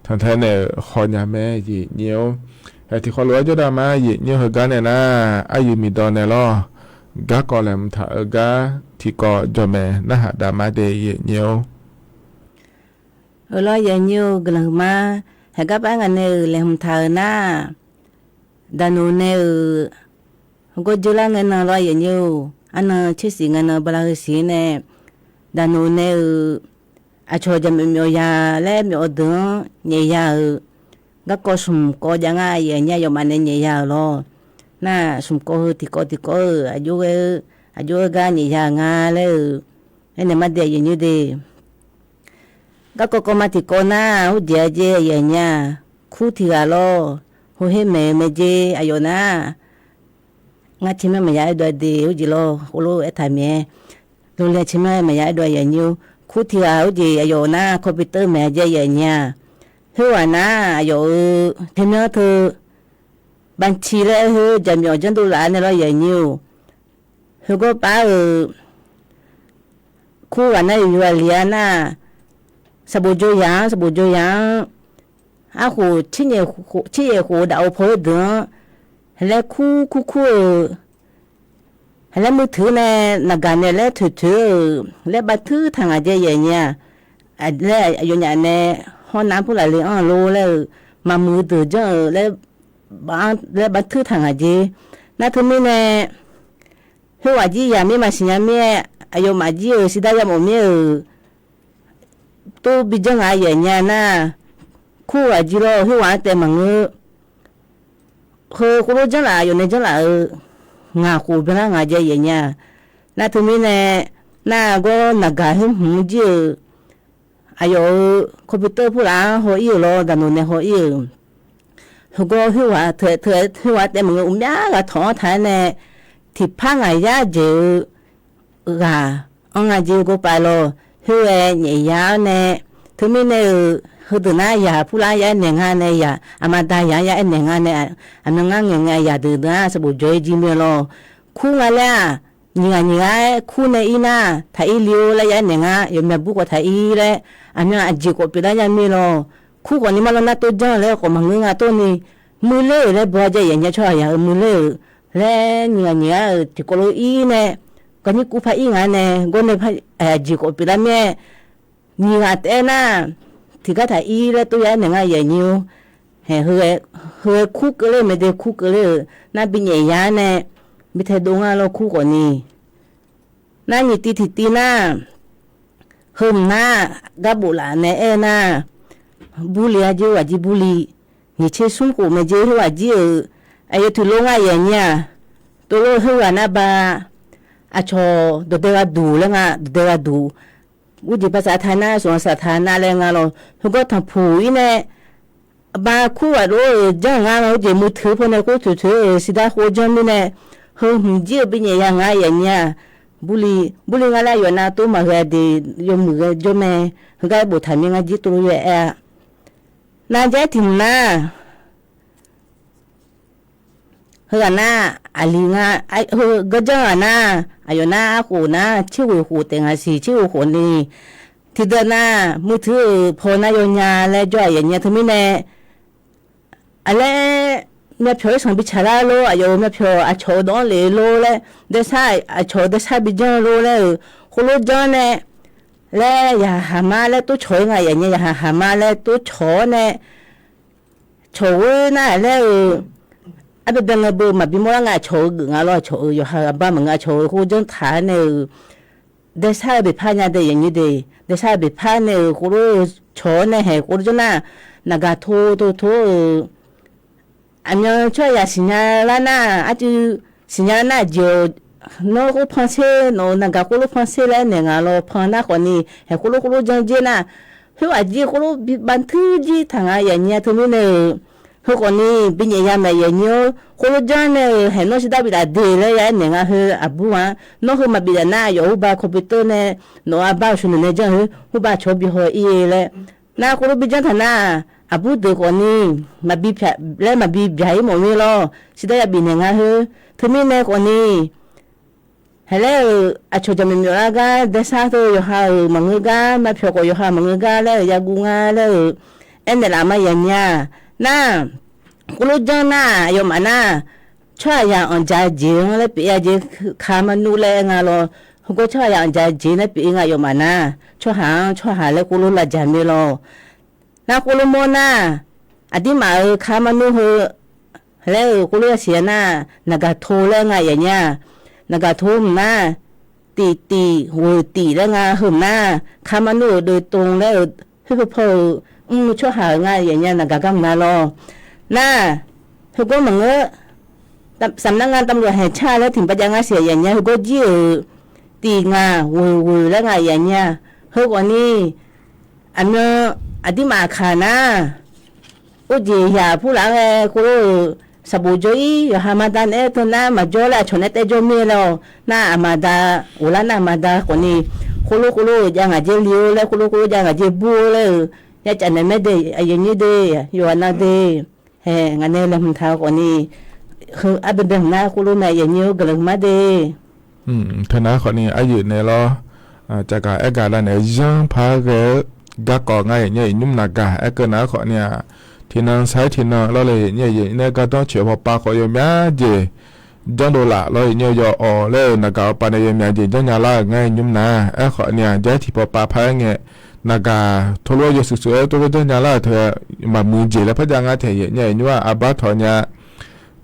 ထီၣ်ထဲန့ၣ် ဃီညါမ့ၢ်ယဲၢ်ညိ ဟဲထံၣ်ဃီလိာ်ဝဲကၠီဒၣ်မး ယဲၢ်ညိ ဟဂၤန့ၣ်နၤ အယုၢ်မံၤဒီးန့ၣ်လီၤ ကၢ်ကီၤလဲၤမုၢ်ထါအဂၤ ထံကီၢ်ကၠီၣ်မဲာ် နၢ်ဟးတၢ်မၤဒဲး ယဲၢ်ညိ အလီၤ ယဲၢ်ညိ ကလၢာ်မါ ဟဲကၢ်ပၢ်ဂၤန့ၣ် လဲၤမုၢ်ထါဧၢနၤ ဒၣ်နိၣ်န့ၣ်ဧၢ ဟကီၢ်ကၠိလၢငဲၤနၤလီၤ ယဲၢ်ညိဧိၤ အနၢၤဆံးဆံး ငဲၤနၤဘျါဂ့ၤဆံးန့ၣ် ဒၣ်နိၣ်န့ၣ်ဧၢ အဆီၣ်ယမ့ၢ်မ့ၢ်အီၤယၤ လၢမ့ၢ်အီၤဒၢး ညဲၣ်ယၤဧၢ ကၢ်ကီၤဆူၣ်ကီၤယၤ ငါယဲၢ်ညိ ယီၢ်မးန့ၣ် ညဲၣ်ယၤဧၢလီၤ နၢ်ဆူၣ်ကီၤဧၢ ထံကီၢ်ထံကီၢ်ဧၢ အယိဝဲဧၢ အယိဝဲဂၤ ညဲၣ်ယၤဧၢ ငါလၢဧၢ အဲန့ၣ်မၤဒဲး ယဲၢ်ညိဒၣ် ကၢ်ကီၤကီၤမးထံကီၢ်နၤ ဟူၣ်ကဲၤအကဲ ယဲၢ်ညိ ခူထံဂၤလီၤ ဟိဟ့ၣ်မဲာ်မဲာ်ကဲ အယိာ်နၤ ငါဆ့မ့ၢ်မယါအဲၣ်ဒိးဒ့ ဟူၣ်ကဲၤလီၤ ဃိလိအဲၣ်ထးမ့ၢ် လိၤလဲဆ့မ့ၢ်မယါအဲၣ်ဒိး ယဲၢ်ညိ ခူထံဂၤဟူၣ်ကဲၤ အယိာ်နၤ computer မဲာ်ကဲ ယဲၢ်ညိ ဟ့ၣ်ဝဲနၤ အယိာ်ဧၢ ထံမ့ၢ်ထၢ ဘၣ်ဆံးလၢဟ့ၣ် ယမ့ၢ်အီၤကၠၢဒိၣ်လၢအါန့ၣ်လီၤ ယဲၢ်ညိဧိၤ ဟ့ၣ်ကီၢ်ပၢ်ဧၢ ခူဂၤန့ၣ် ယွၤလံၤဧါနၤ စးဘိးကၠိယၤ စးဘိးကၠိယၤ အဃိ ဆံးယဲၢ်ဃိးဒၣ်အိၣ်ဖီဟ့ၣ်ဒုး ဟဲလၢခူခူခူဧၢ ဟဲလၢမုၢ်ထုးန့ၣ် နဂၤန့ၣ်လၢထုးထုးဧၢ လၢဘၣ်ထုးထါငါကဲ ယဲၢ်ညိ လၢအယိာ်ညါန့ၣ် ဟီၣ်နါဖိလၢလံအီၣ်လိလၢ မၤမုာ်ဒုးကၠၢဧၢ လၢ လၢဘၣ်ထုးထါငါကဲ နၢ်ထုးမံန့ၣ် ဟ့ၣ်ဝဲကံယၤမ့ၢ်မၤစံညါမ့ၢ်, အယိၤမးကံဧၢ, စံဒၣ်ယၤမိၢ်မ့ၢ်ဧၢ, တိၢ်ဘံကၢၢ်ငါယဲၢ်ညါနၤ, ခူၣ်ဝဲကံလီၤ ဟ့ၣ်ဝဲတဲမၤငၢၢ်, ဃိဃိလိကၢၢ်လး ယိၤန့ၣ်ကၢၢ်လးဧၢ, ငါဃိးဘျဲၣ်လၢငါယဲၢ်ညါ, နၢ်ထူမ့ၢ်န့ၣ်, နၢ်ဂီၢ်နၤဂၤဟ့ၣ်မူကံဧၢ, အယိၤဧၢ, ခီပံတၢၣ်ဖိလၢဟီအံၣ်ဧိၤလီၤ ဒၣ်နိးန့ၣ်ဟီအံၣ်ဧိၤ, ဟဂီၢ်ဟ့ၣ်ဝဲ, ဟ့ၣ်ဝဲတဲမၤငၢၢ် အူမးဂၤထီၣ်ထါန့ၣ်, ထံၣ်ဖးငါယါကဲဧိၤ, ဂၤ, အီငါက့ကိးပာ်လီၤ, ဟ့ၣ်ဝဲညဲၣ်ယါန့ၣ်, ထူမ့ၢ်န့ၣ်ဧိၤ, ဟ့ၣ်ဒုးနၤယၤဖူလၢယအဲၣ်နဲၣ်ငါန့ၣ်ယၤ, အမၤတၢ်ယၤယအဲၣ်နဲၣ်ငါန့ၣ်, အမ့ၢ်ငါငဲၤငါယၤဒုးနၤ စပိာ်ကၠီအံၤကံမ့ၢ်လီၤ, ခူၣ်ငါလဲၣ်, နံၤဂၤနံၤဂၤ, ခူၣ်န့ၣ်အံၤနၤ, ထးအံၤလံဧိၤလၢယအဲၣ်နဲၣ်ငါ ယမ့ၢ်ဘူၣ်ကီးထးအံၤလၢ, အမ့ၢ်အက့ကိးပာ်လၢယၤမ့ၢ်လီၤ, ခူၣ်ကိးန့ၣ်မးလီၤ နၢ်တိၢ်ကၢၢ်လၢကိးမၤငၢၢ်ငါတိၢ်န့ၣ်, မုၢ်လၢဧိၤလၢဘီယဲၢ်ညါဆီယၤဧိၤ မုၢ်လၢဧိၤ, လၢနံၤဂၤနံၤဂၤဧိၤ ထံၣ်ကိးလီၤအံၤန့ၣ်, ကနံၣ်ကူဖးအံၤငါန့ၣ် ဂီၢ်န့ၣ်ဖး, အက့ကိးပာ်လၢမ့ၢ်, နံၤဂၤတအဲၣ်နၤ, ထံၣ်ကါထးအံၤလၢတိၢ်ယၤနဲၣ်ငါယဲၢ်ညါ, ဟဲခူၣ်ကလ့ၢ်မ့ၢ်ဒဲခူၣ်ကလ့ၢ်ဧိၤ, နၢ်ဘံညဲၣ်ယါန့ၣ်, ဘံထဲဒိးငါလီၤခူၣ်ကိးန့ၣ်, နၢ်နံၤတံၤထံၣ်တံၤနၤ, ဟ့ၣ်မနၤ, ဂၤဘိးလးနဲအဲၣ်နၤ, ဘူလံအက့ဝဲကံဘူလံ, နံၤဆ့ဆူၣ်ကိးမ့ၢ်က့ဟ့ၣ်ဝဲကံဧိၤ, အယဲၢ်ထူၣ်လိငါယဲၢ်ညါ, တိၢ်လိၣ်ဟ့ၣ်ဂၤနၢ်ဘါ, အဆီၣ်, ဒိးတဲဂၤဒူၣ်လၢငါ ဒိးတဲဂၤဒူၣ်, အိၣ်က့ၤဘၣ်ဆၣ်ထါနၢ် စိၤဆၣ်ထါနၢ်လၢငါလီၤ ဟ့ၣ်ကီၢ်ထီၣ်ဖူအံၤန့ၣ်, အဘါခူၣ်ဝဲဒၣ်ဧိၤ ကၢၢ်ငါလီၤ ဟ့ၣ်က့ၤမုၢ်ထုးဖိန့ၣ် ကိၢ်ထုးထုးဧိၤ စံးဒၣ်ဃိကၢၢ်မ့ၢ်န့ၣ်, ဟ့ၣ်မုၢ်ကံဧိၤ ဘံညဲၣ်ယါငါယဲၢ်ညါ, ဘူလံ, ဘူလံငါလၢယွၤနၢ်တိၢ်မၤဂဲၤဒ့ၣ် ယမုၢ်ဂဲၤကၠိမဲာ်, ဟ့ၣ်ဂၤဘိးထးမ့ၢ်ငါကံတိၢ်လိယဲၢ်အဲၣ်, နၤကဲထံၣ်မနၤ ဟ့ၣ်ဂၤနၤ, အလံၤ, ဟ့ၣ်ကၢၢ်နၤ, အယိၤနၤအဃိးနၤ ဆ့ၣ်ဝဲဃိးတဲာ်ငါစံး ဆ့ၣ်ဝဲဃိးန့ၣ်, ထံဒၢနၤ, မုၢ်ထုးဖီနၤယိညါလၢကၠီယဲၢ်ညါ ထူမ့ၢ်န့ၣ်, အလဲၣ်, မ့ၢ်ဖျိးလၢစီၤဘံဆးလါလိၤ အယိၤမ့ၢ်ဖျိးအဆီၣ်ဒီလ့ၤလိၤလၢ, ဒဲဆါ, အဆီၣ်ဒဲဆါဘံကၢၢ်လိၤလၢ, ဃိလိကၢၢ်န့ၣ်, လၢယဟးဟးမါလၢတိၢ်ဆီၣ်ဂၤယဲၢ်ညါ ယဟးဟးမါလၢတိၢ်ဆီၣ်န့ၣ် ဆီၣ်ဝဲနၤလဲၣ်ဧိၤ, အဘဲဘဲငါဘၣ်မၤဘံမီၢ်လၢငါဆီၣ်ဧိၤဂုာ်ငါလီၤ ဆီၣ်ဧိၤ ယဟးဘၣ်မၤငါဆီၣ်ဧိၤ ဃိကၢၢ်ထါန့ၣ်ဧိၤ, ဒဲဆါဘ့ၣ်ဖးညါဒဲးယဲၢ်ညါဒဲး, ဒဲဆါဘ့ၣ်ဖးန့ၣ်ဧိၤ ဃိလိဆီၣ်န့ၣ်ဟဲ ဃိလိကၢၢ်နၤ, နဂၤထိထိထိဧိၤ အမ့ၢ်ဆီၣ်ယၤစံၣ်ညါလၢနၤ, အစုစံၣ်ညါလၢနၤက့ၤ, နအိၣ်ဖီဆ့, နဂၤဃိလိဖီဆ့လၢနဲၣ်ငါလီၤ ဖီနၤဃိးနံၤ ဟဲဃိလိဃိလိကၢၢ်က့ၤနၤ, ဟ့ၣ်ဝဲက့ၤဃိလိဘံဘၣ်ထုကံထါငါယဲၢ်ညါ ထူမ့ၢ်န့ၣ်ဧိၤ, ဟ့ၣ်ဃိးနံၤ ဘံညဲၣ်ယါမဲာ်ယဲၢ်ညါ, ဃိလိကၢၢ်န့ၣ်ဧိၤ ဟဲနီၢ်စံးဒၣ်ဘံလးဒ့ၣ်လၢယၤနဲၣ်ငါ ဟ့ၣ်အဘူၣ်ဧါ, နီၢ်ဟ့ၣ်မၤဘံဒၣ်နၤ အယီၤဟူဘၣ် computer န့ၣ်, နီၢ်အဘၣ်အိၣ်ဆူၣ်န့ၣ်န့ၣ်ကၢၢ်ဟ့ၣ် ဟူဘၣ်ဆီဘံဟီအံၤလၢ နဃိလိဘံကၢၢ်ထါနၤ, အဘူၣ်ဒုးဃိးနံၤ, မၤဘံဖျးလၢမၤဘံဘၣ်အံၤမိၢ်မ့ၢ်လီၤ, စံးဒၣ်ယၤဘံန့ၣ်ငါဟ့ၣ်, ထူမ့ၢ်န့ၣ်ဃိးနံၤ, ဟဲလၢဧိၤ အဆီၣ်ကၠီမ့ၢ်မ့ၢ်လၢဂၤ ဒဲဆါသိးယဟးဧိၤ မၤငၢၢ်ဂၤ မၤဖျိးကိးယဟးမၤငၢၢ်ဂၤလၢဧိၤ ယၤကူငါလၢဧိၤ, အဲၣ်နဲၣ်လးမါယဲၢ်ညါ, န ဃိလိကၢၢ်နၤ ယမၤနၤ, ဆီၣ်ယၤအီၤကၠၤက့ၤ လၢပအ့ၣ်အက့ၤ ခါမနုၤလၢအဲၣ်ငါလီၤ, ဟိကီၢ်ဆီၣ်ယၤအီၤကၠၤက့ၤ လၢပအ့ၣ်ငါယမၤနၤ, ဆီၣ်ဟး ဆီၣ်ဟးလၢဃိလိလၢကၠၤမ့ၢ်လီၤ, နဃိလိမိၢ်နၤ, အဒံၣ်မးဧိၤ ခါမနုၤဧိၤ လၢဃိလိယၤစံးယၤနၤ, နဂၤထိလၢငါယဲၢ်ညါ, နဂၤထိမနၤ, တံၢ်တံၢ်ဝ့ၢ်တံၢ်လၢငါဟ့ၣ်မနၤ, ခါမနုၤဧိၤဒုးတိၤလၢဧိၤ ဟ့ၣ်ဖၢဖၢဧိၤ, မုၢ်ဆီၣ်ဟးဧိၤငါယဲၢ်ညါ နဂၤကမနၤလီၤ, န ဟ့ၣ်ကိၢ်မၤငၢၢ်, စးမနၤငါတၢ်မုၢ်ဟဲဆၣ်လၢ ထံၣ်ဘၣ်ယါငါစံးယဲၢ်ညါ ဟ့ၣ်ကိၢ်ကံဧိၤ, တံၢ်ငါဝ့ၢ်ဝ့ၢ်လၢငါယဲၢ်ညါ, ဟ့ၣ်ကိၢ်နံၤ, အမ့ၢ်, အဒံၣ်မးအခါနၤ အိၣ်က့ၤယၤဖူလၢဃဲ ဃိလိဧိၤ, စးဘိးကၠိအံၤ ယဟးမၤဒါနဲၣ် တနၤမၤကၠိလၢအဆီၣ်နဲၣ်တဲကၠိမ့ၢ်လီၤ, နအမၤဒါ, အိၣ်လၢနမၤဒါဃိးနံၤ, ဃိလိဃိလိဧိၤ ယါငါက့လံဧိၤလၢ ဃိလိဃိလိယါငါက့ဘူဧိၤလၢ, ယကၠးနဲၣ်မဲာ်ဒ့ၣ် အယဲၢ်ညါဒ့ၣ်, ယွၤနၤဒ့ၣ်, ဟဲ, ငါနဲလဲၤမုၢ်ထါဃိးနံၤ, အဘဲဘဲမနၤဃိလိမဲာ်ယဲၢ်ညါ ကလၢၤမးဒ့ၣ် ထနၤဃိးနံၤ အယုၢ်န့ၣ်လီၤ, ကကအဲၣ်ဂၤဒၣ်န့ၣ် ယၢ်ဖးဂဲၤ, ဂၤကိးငါယဲၢ်ညါ ယညူမနၤဂၤ အဲၣ်ကနၤဃိးနံၤဧါ, ထံနၤဆါထံနၤလီၤလၢယဲၢ်ညါ ယဲၢ်ညါဂၤဒီဆဲးဖီပာ်ဃိးယမၤယ့ၢ်, ဒီဒိလးလီၤယဲၢ်ညါ ယအီၣ်လၢနဂၤအပၢ်န့ၣ် ယမၤယ့ၢ် ကၠီညါလၢဂၤယညူမနၤ, အဲၣ်ဃိးနံၤဧါ ယဲၢ်ထံၣ်ဖီပာ်ဖးငဲၢ်, နဂၤ, ထိလိယဲၢ်စုာ်စုာ် တိၢ်ကၠီညါလၢ မၤမုာ်ယ့ၢ်လၢဖးယါငါထဲယဲၢ်ညါ ယညူအဘါထီၣ်ညါ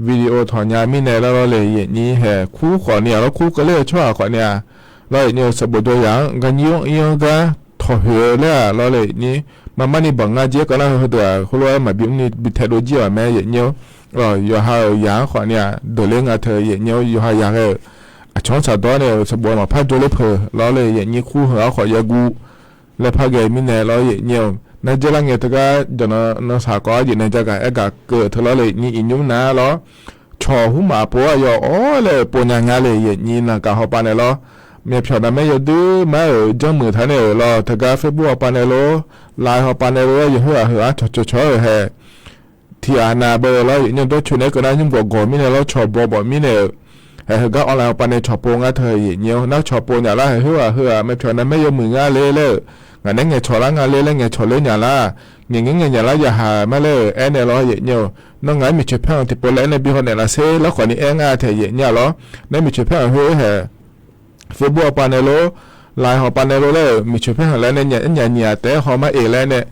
video ထီၣ်ညါမံၤန့ၣ်လၢလီၤလၢယဲၢ်နံၤ ဟဲခူဃီၣ်န့ၣ်ဧါလီၤ ခူကလၢာ်ဆီဧါဃီၣ်န့ၣ်ဧါ, လီၤယဲၢ်နံၤ စးဘိၣ်ဒိယၤ ကညီအံၤဂၤ ထီၣ်ဟဲလၢလီၤလၢယဲၢ်နံၤ မၤမါန့ၣ်ဘၣ်ငါက့ကနၣ်ဟဲဒီး ဃိလၢမၤဘံမနုၤဘံထဲဒိကံၢ်အီၤမ့ၢ်ယဲၢ်နံၤ, ယိၤဟၣ်ဧၢ ယၤဃီၣ်န့ၣ်ဧါ ဒိးလၢငါထၢယဲၢ်နံၤ ယိၤဟၣ်ယၤဂ့ၤ အဆီစးဒီန့ၣ် စးဘိၣ်မၤဖးဒိၣ်လၢဖၢၣ် လီၤလၢယဲၢ်နံၤခူဟဲအီၤဃီၣ်ယဲၢ်ဂူ လၢဖးဂဲၤမံၤန့ၣ်လီၤယဲၢ်နံၤ, နၤကဲလၢငဲၤတဂၤ ဒီးနနစးကီးယဲၢ်နံၤ ယကအဲၣ်ကၢၣ်ထၢလီၤလၢယဲၢ်နံၤအံၤညူမနၤလီၤ, ဆီၣ်ဟူမးအပိယီၤအီၤလၢပိညါငါလၢယဲၢ်နံၤ နကးဟီၣ်ပာ်န့ၣ်လီၤ, မ့ၢ်ဖျီၣ်နၤမ့ၢ်ယဲၢ်ဒုးမၤဧၢ ကၠီမုၢ်ထါန့ၣ်လီၤ တဂၤ Facebook ဟီၣ်ပာ်န့ၣ်လီၤ, Line ဟီၣ်ပာ်န့ၣ်လီၤ ယဟၢအဟၢအါဆီၣ်ဆီၣ်ဆီၣ်ဧၢဟဲ ထံၣ်အနၤဘၣ်လီၤ ယဲၢ်နံၤ ဒီးဆိၣ်န့ၢ်ကနၣ်ညူဘီၣ်ဂီၢ်မံၤန့ၣ်လီၤ ဆီၣ်ဘီၣ်ဘီၣ်မံၤန့ၣ်, ဟဲဟဲဂၤ online ပာ်န့ၣ် ဆီၣ်ပိငါထၢယဲၢ်နံၤ နဆီၣ်ပိညါလၢ ဟဲဟၢအဟၢအါ မ့ၢ်ဖျီၣ်နၤမ့ၢ်ယဲၢ်မုၢ်ငါလၢလၢ, ငါန့ၣ်ငဲၤဆီၣ်လၢငါလၢလၢ ငဲၤဆီၣ်လၢညါလၢ, ငဲၤငဲၤငဲၤညါလၢယဟးမးလၢအဲၣ်န့ၣ်လီၤ ယဲၢ်နံၤ, နီၢ်ငါမ့ၢ်ဆၢဖဲအီၤတပီၤလၢအဲၣ်န့ၣ် ဘံဟီၣ်န့ၣ်လၢစ့လၢဃီၣ်န့ၣ် အဲၣ်ငါထဲယဲၢ်နံၤလီၤ, နမ့ၢ်ဆၢဖဲအီၤဟဲဟဲ Facebook ဟီၣ်ပာ်န့ၣ်လီၤ, Line ဟီၣ်ပာ်န့ၣ်လီၤလၢ မ့ၢ်ဆၢဖဲဟဲလၢန့ၣ် ညါနံၤအတဲဟီၣ်မးအ့ၣ်လၢန့ၣ်,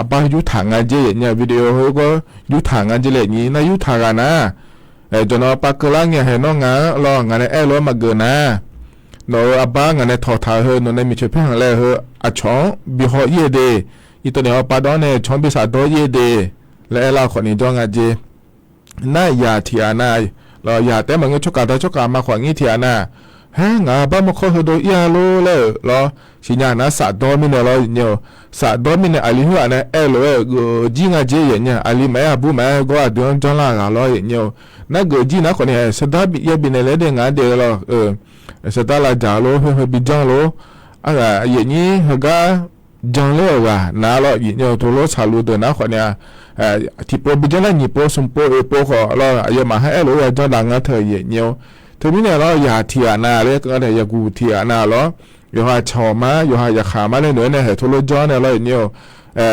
အဘၣ်ယူၢ်ထၣ်ငါက့ယဲၢ်နံၤ video ဟဲကီး ယူၢ်ထၣ်ငါက့လၢနံၤ နယူၢ်ထၣ်ဂၤနၤ, ကနီၤပာ်ကလါငဲၤဟဲနီၢ်ငါလီၤ ငါန့ၣ်အဲၣ်လီၤမၤဂၢၢ်နၤ, နီၢ်အဘၣ်ငါန့ၣ်ထီၣ်ထၣ်ဟဲ နီၢ်န့ၣ်မ့ၢ်ဆၢဖဲဟဲလၢဟဲ အဆီၣ်ဘံဟီၣ်ယဲၢ်ဒ့ၣ်, အံၤတန့ၣ်ဟီၣ်ပာ်ဒီးန့ၣ် ဆီၣ်ဘံစးဒီယဲၢ်ဒ့ၣ်, လၢအဲၣ်လၢဃီၣ်န့ၣ်ဒီးငါက့ နယၤထံၣ်အနၤ, လီၤယၤတဲမၤငဲၤ ဆိကးတၢ်ဆိကးမၤဃီၣ်ငံထံၣ်အနၤ, ဟဲ ငါဘၣ်မူခိၣ်ဟဲဒိအံၤအလိၤလၢ လီၤ, ဆံညါနၤစးဒီမံၤန့ၣ်လီၤ, စးဒီမံၤန့ၣ် အလံၤဟၢအနၤအဲၣ်လိာ်ဝဲ ဂုာ်ကံၢ်ငါက့ယဲၢ်နံၤ, အလံၤမၤအဲၣ်အဘူးမၤအဲၣ်ဂီၢ်အဒုးကၠီလၢအဂၤလီၤယဲၢ်နံၤ, နဂုာ်ကံၢ်နၤဃီၣ်န့ၣ် စဒါယဲၢ်ဘ့ၣ်န့ၣ်လဲၣ်ဒ့ၣ် ငါဒ့ၣ်လီၤ, စဒါလၢယၤလိၤ ဟဲဟဲဘံကၠီလိၤ, ယဲၢ်နံၤဟဲဂၤ ကၠီလၢအဂၤနၤလီၤ ယဲၢ်နံၤ ထိၣ်လိဆၣ်လိၤဒၢးနၤဃီၣ်န့ၣ်, ထံၣ်ပိဘံကၠီလၢနံၣ်ပိစူၣ်ပိအ့ၣ်ပိဃီၣ်လီၤ ယမၤဟဲအဲၣ်လိာ်ယၤကၠီဒၣ်ငါထၢယဲၢ်နံၤ, ထဲမံၤန့ၣ်လီၤ ယၤထံၣ်အနၤလၢကဒီး ယၤကူၣ်ထံၣ်အနၤလီၤ, ယိၤဟၣ်ဆီၣ်မး ယိၤဟၣ်ယၤဃၣ်မးလၢနုၤန့ၣ် ဟဲထိၣ်လိကၠီန့ၣ်လီၤ ယဲၢ်နံၤ,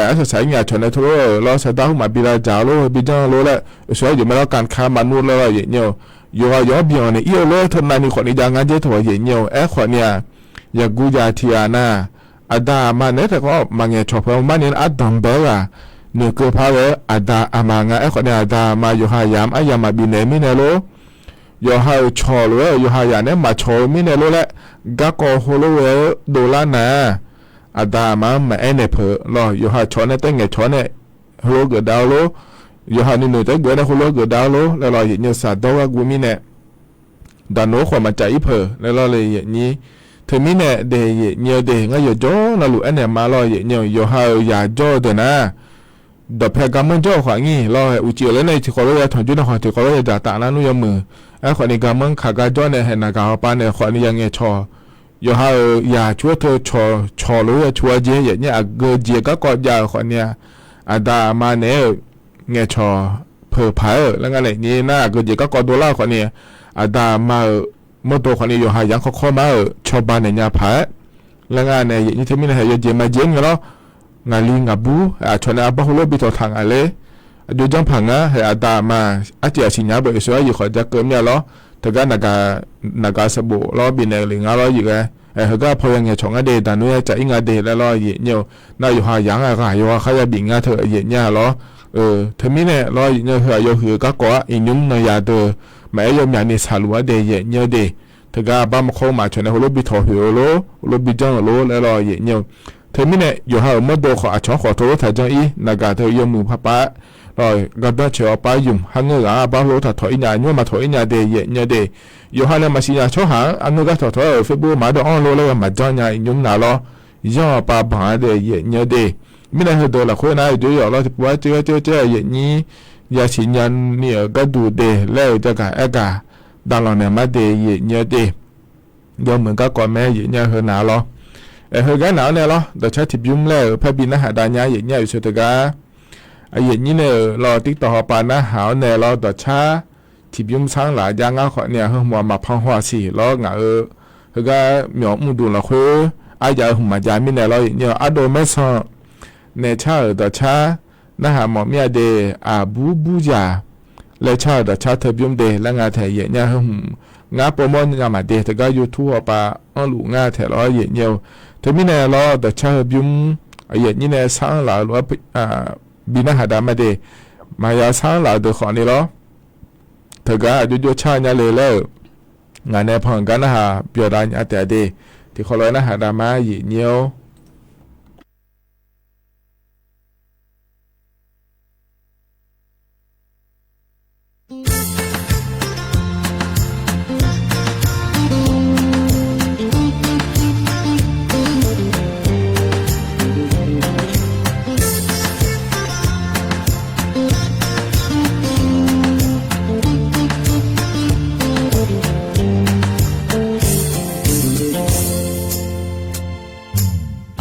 အဆၢဆၢညါဆီၣ်န့ၣ်ထိၣ်လိလီၤ စဒါဟူမးဘံလၢကၠီလိၤ ဘံကၠီလိၤလၢ အဆိယိၤမ့ၢ်လီၤကၣ်ခါမၤနူၤလီၤလီၤ ယဲၢ်နံၤ, ယိၤဟၣ်ယီၤဘံအီၤန့ၣ် အံၤအလိၤထၢနၤနံၤဃီၣ်န့ၣ် ယၤငါကဲထီၣ်ယဲၢ်နံၤ အဲၣ်ဃီၣ်န့ၣ်ဧါ ယၤကူၣ်ယၤထံၣ်အနၤ, အဒၣ်အမါန့ၣ် တခီမၤငဲၤဆီၣ်ဖဲမါန့ၣ် အဒၢၣ်ဘၢဂၤ, နုာ်ကၢဖးဝဲ အဒၣ်အမါငါ အဲၣ်ဃီၣ်န့ၣ် အဒၣ်အမါ ယိၤဟၣ်ယၤမး အါယၤမၤဘံန့ၣ်မံၤန့ၣ်လိၤ, ယိၤဟၣ်အၢၣ်ဆီၣ်လိၤဝဲ ယိၤဟၣ်ယၤန့ၣ် မၤဆီၣ်မံၤန့ၣ်လိၤလဲၣ်, ကးကီၢ်ဟိလိဝဲဒိးလၢနၤ, အဒၣ်အမါမၤအဲၣ်န့ၣ်ဖၢလီၤ ယိၤဟၣ်ဆီၣ်န့ၣ်တဲငဲၤဆီၣ်န့ၣ် ဟိလိဂၢၢ်ဒၣ်လိၤ, ယိၤဟၣ်နုာ်နုာ်တဲဂၢၢ်န့ၣ် ဟိလိဂၢၢ်ဒၣ်လိၤ လဲၣ်လီၤ ယဲၢ်နံၤစးဒီဝဲကူမံၤန့ၣ် တၢ်နိဃီၣ်မၤစၢ်အံၤဖၢလၢလီၤလၢယဲၢ်နံၤ, ထဲမံၤန့ၣ်ဒဲးယဲၢ်နံၤဒဲး ငါယိၤကၠီလၢလူၤအဲၣ်န့ၣ်မါလီၤယဲၢ်နံၤ ယိၤဟၣ်ဧၢ ယၤကၠီဒဲးနၤ, ဒီးဖဲကါမၢကၠီဃီၣ်အံၤလီၤ အူကၠံလၢန့ၣ်ထီၣ်ကၠိန့ၣ်ဃီၣ်ထံးဃီၣ်လၢယတၢ်တၢ်နါနူယမုၢ်, အဲၣ်ဃီၣ်န့ၣ် ကါမၢခးကါကၠီန့ၣ် ဟဲနၤကၤဟီၣ်ပၢ်န့ၣ်ဃီၣ်န့ၣ် ယၤငဲၤဆီၣ်, ယိၤဟၣ်ဧၢ ယၤဆိထၢဆီၣ် ဆီၣ်လိၤယၤဆိအက့ ယဲၢ်နံၤ အဂၢၢ်ကၠံကါကီၢ်ယၤဃီၣ်န့ၣ်, အဒၣ်အမါန့ၣ် ငဲၤဆီၣ်ဖၢဖးဧၢ လၢငါန့ၣ်နံၤ နအဂၢၢ်ကၠံကါကီၢ်ဒိလၢဃီၣ်န့ၣ်, အဒၣ်အမါဧၢ, မ့ၢ်ဒိဃီၣ်န့ၣ် ယိၤဟၣ်ယၤခီခီမါဧၢ ဆီၣ်ဘၣ်န့ၣ်ညါဖး, လၢငါန့ၣ် ယဲၢ်နံၤထဲမံၤန့ၣ် ဟဲယိၤကၠံမၤကၠံန့ၣ်လီၤ, နၤလံၤနၤဘူး အဆီၣ်န့ၣ် အဘၣ်ဟိလိဘံထီၣ်ထးနၤလၢ, အဒိကၠီဖးနၤ ဟဲအဒၣ်အမါ, အစံၣ်အစံၣ်ညါဘၣ် အံၤစှၤယံာ်ဃီၣ်ယၤကၢမံၤလီၤ, တဂၤနဂၤစဘိးလီၤ ဘံန့ၣ်လံၤငါလီၤယံာ်ဂဲ ဟဲဂၤဖီယၤငဲၤဆီၣ်ငါဒဲး တၢ်နူယၤကၠံအံၤငါဒဲးလၢလီၤယဲၢ်နံၤ, နယိၤဟၣ်ယၤဂၤ ယိၤဟၣ်ဃါယၤဘံၣ်ငါထၢယဲၢ်နံၤလီၤ, ထဲမံၤန့ၣ်လီၤယဲၢ်နံၤ ဟဲအယိၤဟုၣ်ကါကီၢ် အံၤညူမနီၤယၤဒီး, မၤအဲၣ်ယိၤမၠးန့ၣ် ဆၣ်လူၤအဒဲးယဲၢ်နံၤဒဲး, တဂၤဘၣ်မူခိၣ်မးဆီၣ်န့ၣ် ဟိလိဘံထီၣ်ဟုၣ်အလိၤ ဟိလိဘံကၠီအလိၤလၢလီၤယဲၢ်နံၤ, ထဲမံၤန့ၣ် ယိၤဟၣ်ဧၢ မ့ၢ်ဒိဃီၣ်အဆီၣ်ဃီၣ်ထိၣ်လိထးကၠီအံၤ နဂၤတယိၤမုၢ်ဖးပာ် လီၤ ကဒီဆဲးအီၤပၢ်ယုၢ် ဟးငၢၢ်ဂၤ ဘၣ်လိထီၣ်ထီၣ်အံၤညါ ညိမးထီၣ်အံၤညါဒဲးယဲၢ်နံၤဒဲး, ယိၤဟၣ်န့ၣ် မၤစံၣ်ညါဆီဟၣ် အငၢၢ်ဂၤထီၣ်ထီၣ် Facebook မၤဒီးအီၣ်လိလၢမၤကၠီညါအံၤညူမနၤလီၤ, ယီၢ်ပၢ်ဘၣ်ဒဲးယဲၢ်နံၤဒဲး, မ့ၢ်နဟဲဒၢးလီၤဃိန့ၣ် ယိၤယီၤလီၤတပှၢ်ကၠီကၠီကၠီယဲၢ်နံၤ, ယၤဆံၣ်ညါနံၤအဂၤဒူၣ်ဒဲး လၢတဂၤအဲၣ်ဂၤ, ဒၣ်လီၤန့ၣ်မၤဒဲးယဲၢ်နံၤဒဲး ဒီးမုၢ်ကါကီၢ်မ့ၢ်ယဲၢ်နံၤဟဲနၤလီၤ, ဟဲဂၤနၤအီၤန့ၣ်လီၤ ဒီးဆါထံၣ်ဘျုးမလဲၣ် ဖဲဘံနၢ်ဟးဒၣ်ညါယဲၢ်နံၤအုးဆိတဂၤ, အယဲၢ်နံၤန့ၣ်လီၤ TikTok ဟီၣ်ပာ်နၢ်ဟးအီၤန့ၣ်လီၤ ဒီးဆါထံၣ်ဘျုးမဆါလၢ်ယါငါဃီၣ်န့ၣ် ဟဲမၤမၤဖီဟီၣ်ဆံၣ်လီၤ နၤဧၢ, ဟဲဂၤမ့ၢ်အီၣ်မုၢ်ဒူၣ်လီၤဃိဧၢ, အါယၤဟုၣ်မၤယၤမံၤန့ၣ်လီၤ ယဲၢ်နံၤအဒိၣ်မဲဆီၣ်, နဲဆါဧၢ ဒီးဆါ နၢ်ဟးမီၢ်မ့ၢ်အဒဲး အဘူးဘူးယၤ, လၢဆါဒီးဆါထၢဘျုးမဒဲး လၢငါထဲယဲၢ်ညါဟၢမုၢ်, ငါပိာ်မီၢ်ညါမးဒဲး တဂၤ YouTube ဟီၣ်ပာ်အီၣ်လူၤငါထဲလီၤယဲၢ်ညါ, ထဲမံၤန့ၣ်လီၤ ဒီးဆါဟၢဘျုး, ယဲၢ်နံၤန့ၣ် ဆါလၢ်လီၤ, ဘံနၢ်ဟးဒၣ်မးဒဲး, မၤယၤဆါလၢ်ဒီးဃီန့ၣ်လီၤ. တဂၤအကၠိကၠိဆၣ်ညါလၢလၢ ငါနဲဖီၣ်ကါနၢ်ဟး ပၠီၤဒၣ်ညါတဲဒ့ၣ်, တံၤခီလီၤနၢ်ဟးဒၣ်မး ယံာ်ညိ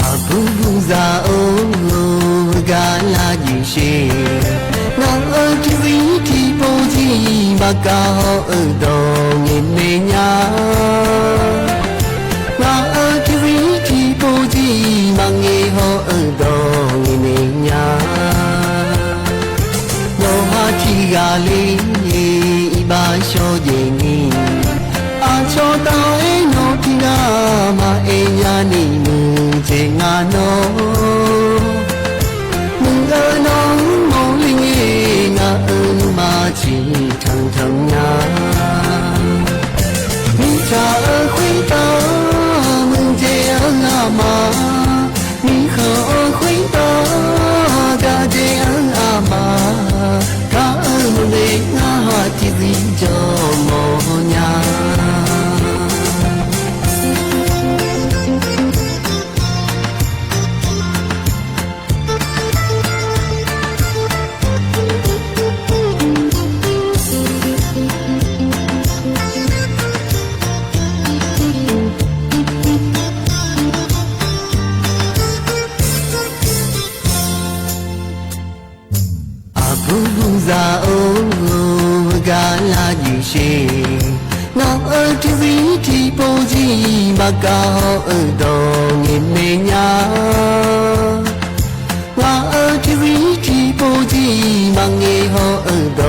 အပူၤပူၤစၢ်ဧၢ, ဂၤလၢယုၢ်ရှ့, နအၢထံသံထံဖိကံ ဘၣ်ကးဟီၣ်အၢဒီးန့ၣ်မဲာ်ညါ, နအၢထံသံထံဖိကံ ဘၣ်ကးဟီၣ်အၢဒီးန့ၣ်မဲာ်ညါ, နီၢ်ဟါထံဂၤလံ အံၤဘၣ်ဆၢယဲၢ်နံၣ်, အဆီတၢ်အဲၣ်နီၢ်ထံဂၤ မၤအဲၣ်ယၤန့ၣ်မုၢ်ကဲငါနီၤ, မုၢ်အၢနီၢ်မီၢ်လံၤန့ၣ် နအၢနုၢ်မၤဆံးထၢၣ်ထၢၣ်ညါ, မ့ၢ်တၢ်အၢဃ့တၢ် မုၢ်ကဲအၢအမါ, မ့ၢ်ဃၢၤအၢဃ့တၢ် ကးကဲအၢအမါ, ကးအၢမ့ၢ်လၢနဟးထံသံကၠီမီၢ်ညါ. အပူၤပူၤစၢ်ဧၢ, ဂၤလၢယုၢ်ရှ့, နအၢထံသံထံဖိကံ ဘၣ်ကးဟီၣ်အၢဒီးန့ၣ်မဲာ်ညါ, နအၢထံသံထံဖိကံ ဘၣ်ကးဟီၣ်အၢဒီးန့ၣ်မဲာ်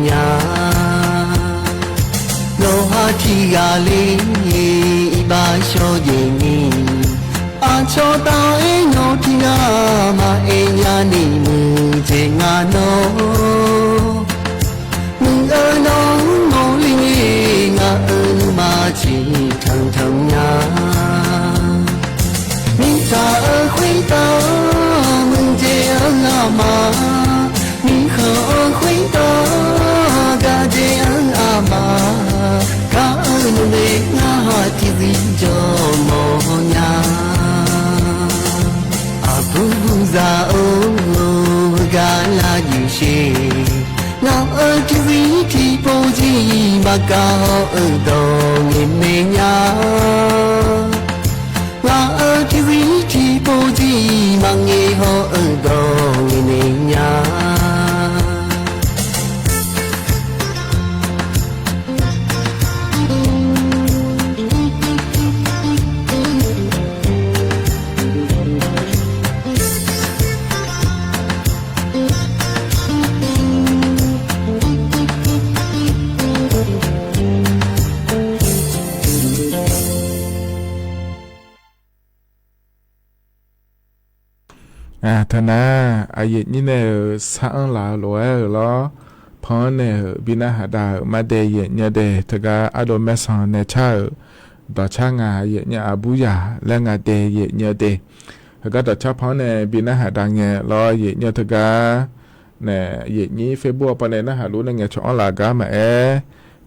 ညါ, နီၢ်ဟါထံဂၤလံ အံၤဘၣ်ဆၢယဲၢ်နံၣ်, အဆီတၢ်အဲၣ်နီၢ်ထံဂၤ မၤအဲၣ်ယၤန့ၣ်မုၢ်ကဲငါနီၤ, မုၢ်အၢနီၢ်မီၢ်လံၤန့ၣ် နအၢနုၢ်မၤဆံးထၢၣ်ထၢၣ်ညါ, မ့ၢ်တၢ်အၢဃ့တၢ် မုၢ်ကဲအၢအမါ, မ့ၢ်ဃၢၤအၢဃ့တၢ် ကးကဲအၢအမါ, ကးအၢနမဲာ်နဟးထံသံကၠီမီၢ်ညါ. အပူၤပူၤစၢ်ဧၢ, ဂၤလၢယုၢ်ရှ့, နအၢထံသံထံဖိကံ ဘၣ်ကးဟီၣ်အၢဒီးန့ၣ်မဲာ်ညါ, နအၢထံသံထံဖိကံ ဘၣ်ကးဟီၣ်အၢဒီးန့ၣ်မဲာ်ညါ. ထနၤ, အယံာ်နံၣ်န့ၣ်ဧၢ, ဆါအၢလၢ်လိၤဝဲဧၢလီၤ. ဖီန့ၣ်ဧၢ, ဘံနၢ်ဟးဒၣ်ဧၢ, မါဒဲးယံာ်ညါဒဲး, တဂၤအါဒိၣ်မဲာ်ဆီၣ်နဲၣ်ဆၣ်ဧၢ, ဒီးဆါငါယံာ်ညါအဘူးယၤ, လၢငါဒဲးယံာ်ညါဒဲး, ဟဲကဒီးဆါဖီန့ၣ် ဘံနၢ်ဟးဒၣ်ငဲၤလီၤ, ယံာ်ညါတဂၤ န့ၣ် ယံာ်နံၣ် Facebook ပှၤန့ၣ် နၢ်ဟးလူၤန့ၣ်ငဲၤဆီၣ်အီလၢ်အဂၤမးအဲ,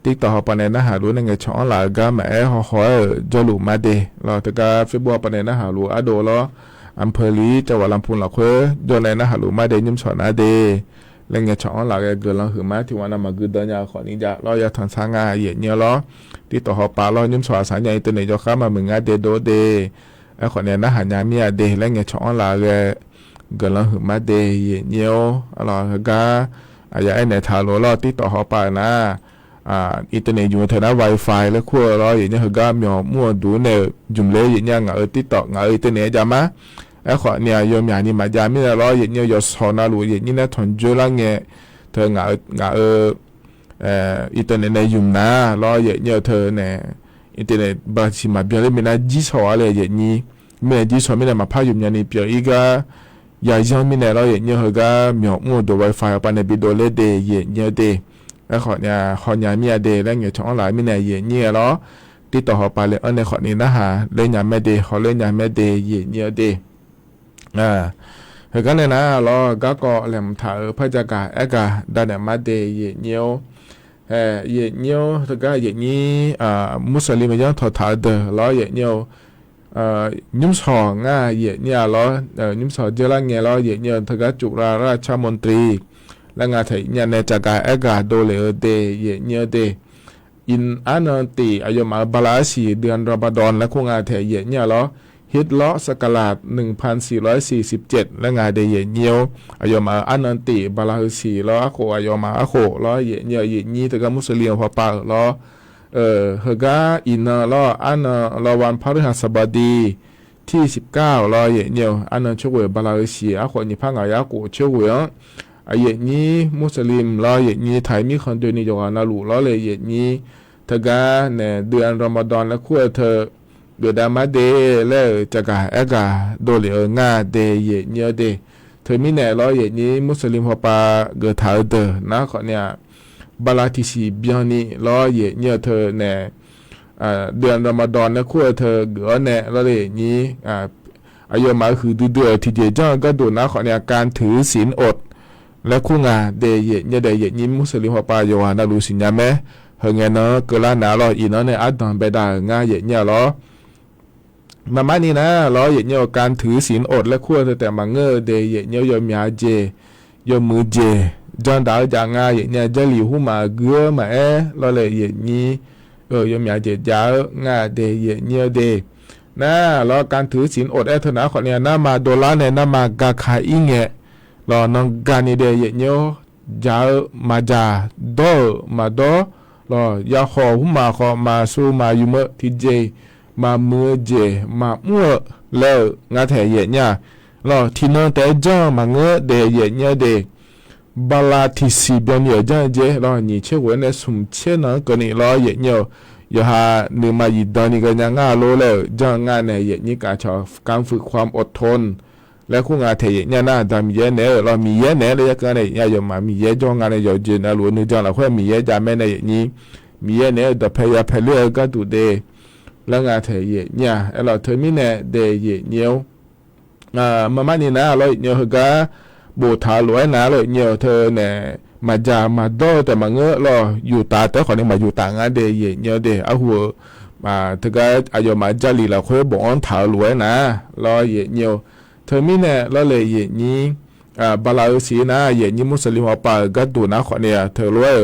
TikTok ပှၤန့ၣ် နၢ်ဟးလူၤန့ၣ်ငဲၤဆီၣ်အီလၢ်အဂၤမးအဲ, ဟီၣ်ဟီၣ်ဧၢ, ကၠီလူၤမါဒဲးလီၤ. တဂၤ Facebook ပှၤန့ၣ် နၢ်ဟးလူၤအါဒိၣ်လီၤ, အမ်ဖၢၣ်လံ ကၠီဝးလီၤဖိလီၤဃိ, ကၠီန့ၣ် နၢ်ဟးလူၤမါဒဲး ညိမ်ဆီၣ်နါဒဲး, လၢငဲၤဆီၣ်အီလၢ်အဂၤ ဂၢၢ်လီၤဟုၣ်မါ ထံဝဲနမၤဂုာ်ဒီးညါ အဃိန့ၣ်ယါလီၤ, ယထီၣ်ဆါငါယံာ်ညါလီၤ. TikTok ဟီၣ်ပာ်လီၤ ညိမ်ဆီၣ်အစးညါ internet ယီၤဃါမးမုၢ်ငါဒဲးဒိးဒဲး, အဃိန့ၣ် နၢ်ဟးညါမ့ၢ်အဒဲး လၢငဲၤဆီၣ်အီလၢ်အဂၤ ဂၢၢ်လီၤဟုၣ်မါဒဲး ယံာ်ညါဧိၤ, အလီၤဟဂၤ, အယၤအဲၣ်နဲၣ်ထးလိၤလီၤ TikTok ဟီၣ်ပာ်နၤ, internet ယုၢ်ထၢၣ်နၤ Wi-Fi လၢခိၣ်လီၤ, ယံာ်ညါဟဂၤ မၠီၣ်မူအဒိၣ်န့ၣ် ယုၢ်လၢယံာ်ညါ ငါအၢ TikTok ငါအၢ internet ယါမး, အဃိန့ၣ် ယီၤမၠးန့ၣ်မးယါမ့ၢ်လီၤ, ယံာ်ညါယီၤဆီၣ်နၤလိၤ ယံာ်ညါနထီၣ်ကၠိလၢငဲၤ, ထၢၣ် ငါအၢ internet န့ၣ်ယုၢ်နၤလီၤ, ယံာ်ညါထၢၣ်န့ၣ် internet ဘၣ်ဆံးမၤဘျီလၢမ့ၢ်နၤ ကၠံဆီၣ်ဝဲလၢယံာ်ညါ, မ့ၢ်နၤကၠံဆီၣ်မ့ၢ်နၤ မၤဖးယုၢ်မၠးန့ၣ် ပၠီၤအံၤဂၤ ယၤယီၤမ့ၢ်နၤလီၤ, ယံာ်ညါဟဂၤ မၠီၣ်မူအဒိၣ် Wi-Fi ပှၤန့ၣ် ဘံၣ်ဒိးလဲဒဲး ယံာ်ညါဒဲး, ဃီညါမံအဒ့ လၢငဲၤဆီအီၣ်လၢမံန့ၣ် ယဲၢ်နံၣ်အလီၤ. တံတီၢ်ဟီၣ်ပာ်လၢအၢန့ၣ်ဃီန့ၣ် နဟးလၢညါမဲဒ့ ဟီၣ်လၢညါမဲဒ့ ယဲၢ်နံၣ်အဒ့ ဟဲကါန့ၣ်နၤလီၤ ကါကီလဲၤမထးဧၢ ဖးကၢ်ကၢ်အဲၣ်ကၢ်ဒၣ်နဲၣ်မၤဒ့ ယဲၢ်နံၣ်ဧိၤ, ယဲၢ်နံၣ်ဧိၤ တဂၤယဲၢ်နံၣ်, မူစလံယီၢ်ထီၣ်ထးအဒၢးလီၤ ယဲၢ်နံၣ်ဧိၤ, ညိမ်ဆီၣ်ငါယဲၢ်နံၣ်အလီၤ, ညိမ်ဆီၣ်ကၠဲလါငဲၤလီၤ ယဲၢ်နံၣ်ဧိၤ တဂၤကၠူရၤရၣ်ဆၣ်မူၣ်တရံ, လၢငါထဲယဲၢ်နံၣ်န့ၣ် ကၢ်ကၢ်အဲၣ်ကၢ်ဒိလ့ၣ်အဒ့ ယဲၢ်နံၣ်အဒ့ အ့ၣ်အါနတ့ၣ် အယိၤမးဘၤလးအဆံး ဒုၣ်အရၤမဒီၣ် လၢခိၣ်ငါထဲယဲၢ်နံၣ်အလီၤ, ဟ့းလီးစကလး နွံဖၣ်စံၣ်လီၤဆံးဆံးကၠ့ၣ် လၢငါဒ့ ယဲၢ်နံၣ်ဧိၤ, အယိၤမးအါနတ့ၣ် ဘၤလးဟုဆံးလီၤအခိၣ် အယိၤမးအခိၣ်လီၤ ယဲၢ်နံၣ်ဧိၤ ယဲၢ်နံၣ်တဂၤမူစလံဖီပာ်ဧၢလီၤ, ဟဲကါအံၤနၤလီၤ အါနၤလီၤ ဝၣ်ဖါရံဟၣ်စဘၤဒံ ထံၣ်စံးကၢ်လီၤ ယဲၢ်နံၣ်ဧိၤ အါနၤဆၢဝဲ ဘၤလးဟုဆံး အခိၣ်နံၣ်ဖးငါယၤကိးဆၢဝဲဧၢ, အယဲၢ်နံၣ်မူစလံလီၤ ယဲၢ်နံၣ် ထဲမံခီဒုးနံၣ်ယိၤဂၤနၤလူၤလီၤလၢယဲၢ်နံၣ်, တဂၤန့ၣ် ဒုၣ်အရၤမဒီၣ် လၢခိၣ်အထၢ ဒုၣ်ဒါမၤဒ့ လၢကၢ်ကၢ်အဲၣ်ကၢ်ဒိလ့ၣ်အငါဒ့ ယဲၢ်နံၣ်ဧိၤဒ့, ထဲမံန့ၣ်လီၤ ယဲၢ်နံၣ်မူစလံဖီပာ် ဂဲၤထးအဒၢး နၤဃီန့ၣ် ဘၤလးထံၣ်ဆံးဘျီနံၣ်လီၤ ယဲၢ်နံၣ်ဧိၤ ထဲန့ၣ် ဒုၣ်အရၤမဒီၣ် လၢခိၣ်အထၢ ဂဲၤအီၤနဲၣ်လီၤလၢယဲၢ်နံၣ်, အယိၤမးဟုၣ်ဒုဒု ထံၣ်ကၠ့ၣ်ကၠီၣ်ကၢၣ်ဒိၣ် နၤဃီန့ၣ် ကၢ်ထုးစံၣ်အိၣ် လၢခိၣ်ငါဒ့ ယဲၢ်နံၣ်ဒီး ယဲၢ်နံၣ်မူစလံဖီပာ် ယိၤဂၤနၤလူၤစံၣ်ညါမဲ, ဟဲငဲၤနၤကလါနၤလီၤ အံၤနၤန့ၣ် အါဒၢးဘဲဒၣ်အငါ ယဲၢ်နံၣ်အလီၤ မၤမးနံၤနၤလီၤ ယဲၢ်နံၣ်ဧိၤ ကၢ်ထုးစံၣ်အိၣ် လၢခိၣ်အထၢ တဲမၤငၢၢ်ဒ့ ယဲၢ်နံၣ်ဧိၤ ယိၤမၠးကၠ့ၣ် ယိၤမုာ်ကၠ့ၣ် ကၠီၣ်ဒၣ်ဧၢ ကၠးငါ ယဲၢ်နံၣ်ဧိၤ ကၠဲလံာ်ဟူမးဂုၢ်မးအဲၣ်လီၤလၢယဲၢ်နံၣ်, ယိၤမၠးကၠ့ၣ် ကၠးဧၢ ငါဒ့ ယဲၢ်နံၣ်ဧိၤဒ့, နၤလီၤ ကၢ်ထုးစံၣ်အိၣ်အဲၣ်ထၢၣ် နၤဃီန့ၣ် နမၤဒိးလါန့ၣ် နမၤကၢ်ခးအံၤငဲၣ်လီၤ နဂၤန့ၣ်ဒ့ ယဲၢ်နံၣ်ဧိၤ ကၠးဧၢ မၤကၠး ဒီဧၢ မၤဒီလီၤ ယၤဃီၣ်ဟူမးဃီၣ် မၤဆူၣ်မၤယုၢ်မၢ ထံၣ်ကၠ့ၣ် မၤမုာ်ကၠ့ၣ် မၤမူဧၢ လၢငါထဲယဲၢ်နံၣ်ဧိၤလီၤ ထံၣ်နၤတဲကၠီၣ်မၤငၢၢ်ဒ့ ယဲၢ်နံၣ်ဧိၤဒ့ ဘၤလးထံၣ်ဆံးဘျီနံၣ်ဧိၤ ကၠီၣ်ကၠ့ၣ်လီၤ နံၣ်ဆၢဝဲန့ၣ် ဆူၣ်ဆ့ၣ်နီၤကန့ၣ်လီၤ ယဲၢ်နံၣ်ဧိၤ, ယဟးနုာ်မၤယံာ်ဒၢနံၣ်ကညါ ငါလိလၢကၠီၣ်ငါန့ၣ် ယဲၢ်နံၣ် ကၢ်ဆီၣ် ကၢ်ဖုးခွါအိၣ်ထိၣ် လၢခိၣ်ငါထဲယဲၢ်နံၣ်နၤ ဒၣ်မံၤယဲၢ်နဲၣ်လီၤ မံၤယဲၢ်နဲၣ် လၢယကန့ၣ် ယၤယိၤမး မံၤယဲၢ်ကၠီၣ်ငါန့ၣ် ယိၤကၠ့ၣ်နၤလီၤ ဃိမံၤယဲၢ်ကၠးမဲန့ၣ် ယဲၢ်နံၣ် မံၤယဲၢ်နဲၣ် ဒီးဖဲယၤဖဲလၢအကၢ်ဒိၣ်ဒ့ လၢငါထဲယဲၢ်နံၣ် အဲၣ်လီၤ ထဲမံန့ၣ်ဒ့ ယဲၢ်နံၣ်ဧိၤ မၤမးနံၤနၤလီၤ ယဲၢ်နံၣ်ဧိၤ ဟဲကါ ဘိၣ်ထးလိာ်ဝဲနၤလီၤ ယဲၢ်နံၣ်ဧိၤ ထဲန့ၣ် မၤကၠးမၤဒီတဲမၤငၢၢ်လီၤ ယူၤတၢ်တဲဃီန့ၣ် မၤယူၤတၢ်ငါဒ့ ယဲၢ်နံၣ်ဧိၤဒ့ အဟူ တဂၤအယိၤမးကၠၢ်လံၤလီၤ ဃိဘိၣ်အီၣ်ထးလိာ်ဝဲနၤလီၤ ယဲၢ်နံၣ်ဧိၤ ထဲမံန့ၣ်လီၤလၢယဲၢ်နံၣ် ဘၤလးဧၢဆံးနၤ ယဲၢ်နံၣ်မူစလံဖီပာ်ဧၢ ကၢ်ဒိၣ်နၤဃီန့ၣ် ထဲလိာ်ဝဲ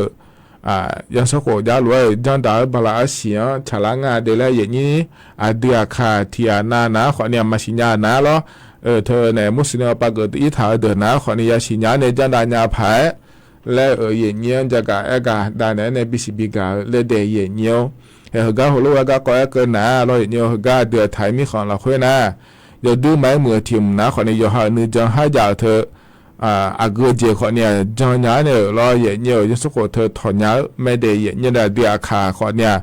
ဧၢ ယဆၢဃိးယါလိာ်ဝဲဧၢ ကၠီၣ်ဒၣ်ဧၢ ဘၤလးအဆံးဧၢ ဆၣ်လါငါဒ့လၢယဲၢ်နံၣ် အဒုးအခးထံၣ်အနၤနၤဃီန့ၣ် မၤစံၣ်ညါနၤလီၤ ထဲန့ၣ် မူစလံဖီပာ်ကၢ်တအံၣ်ထးအဒၢးနၤဃီန့ၣ် ယၤစံၣ်ညါန့ၣ် ကၠီၣ်ဒၣ်ညါဖး လၢအယဲၢ်နံၣ် ကၠၢ်ကၢ်အဲၣ်ကၢ်ဒၣ်နဲၣ်န့ၣ် ဘံၣ်စံးဘံၣ်ကၢ်လၢဒဲးယဲၢ်နံၣ်ဧိၤ ဟဲဟဲကါဟိၣ်လိဝဲကါကီအဲၣ်ကၢနၤလီၤ ယဲၢ်နံၣ်ဧိၤ ဟဲကါဒုးအထးမံၣ်ဃီလီၤဃိနၤ ယဒုးမၤမုာ်ထံၣ်မုၢ်နၤဃီန့ၣ် ယဟးနုာ်ကၠီၣ်ဟါယၤအထၢၣ် အဂ့ၤကဲၢ်ဃီန့ၣ် ကၠီၣ်ညါန့ၣ်လီၤ ယဲၢ်နံၣ်ဧိၤ ယဆၢဃိးထၢၣ်ထီၣ်ညါ မဲဒဲးယဲၢ်နံၣ်ဒၣ်ဒုးအခးဃီန့ၣ်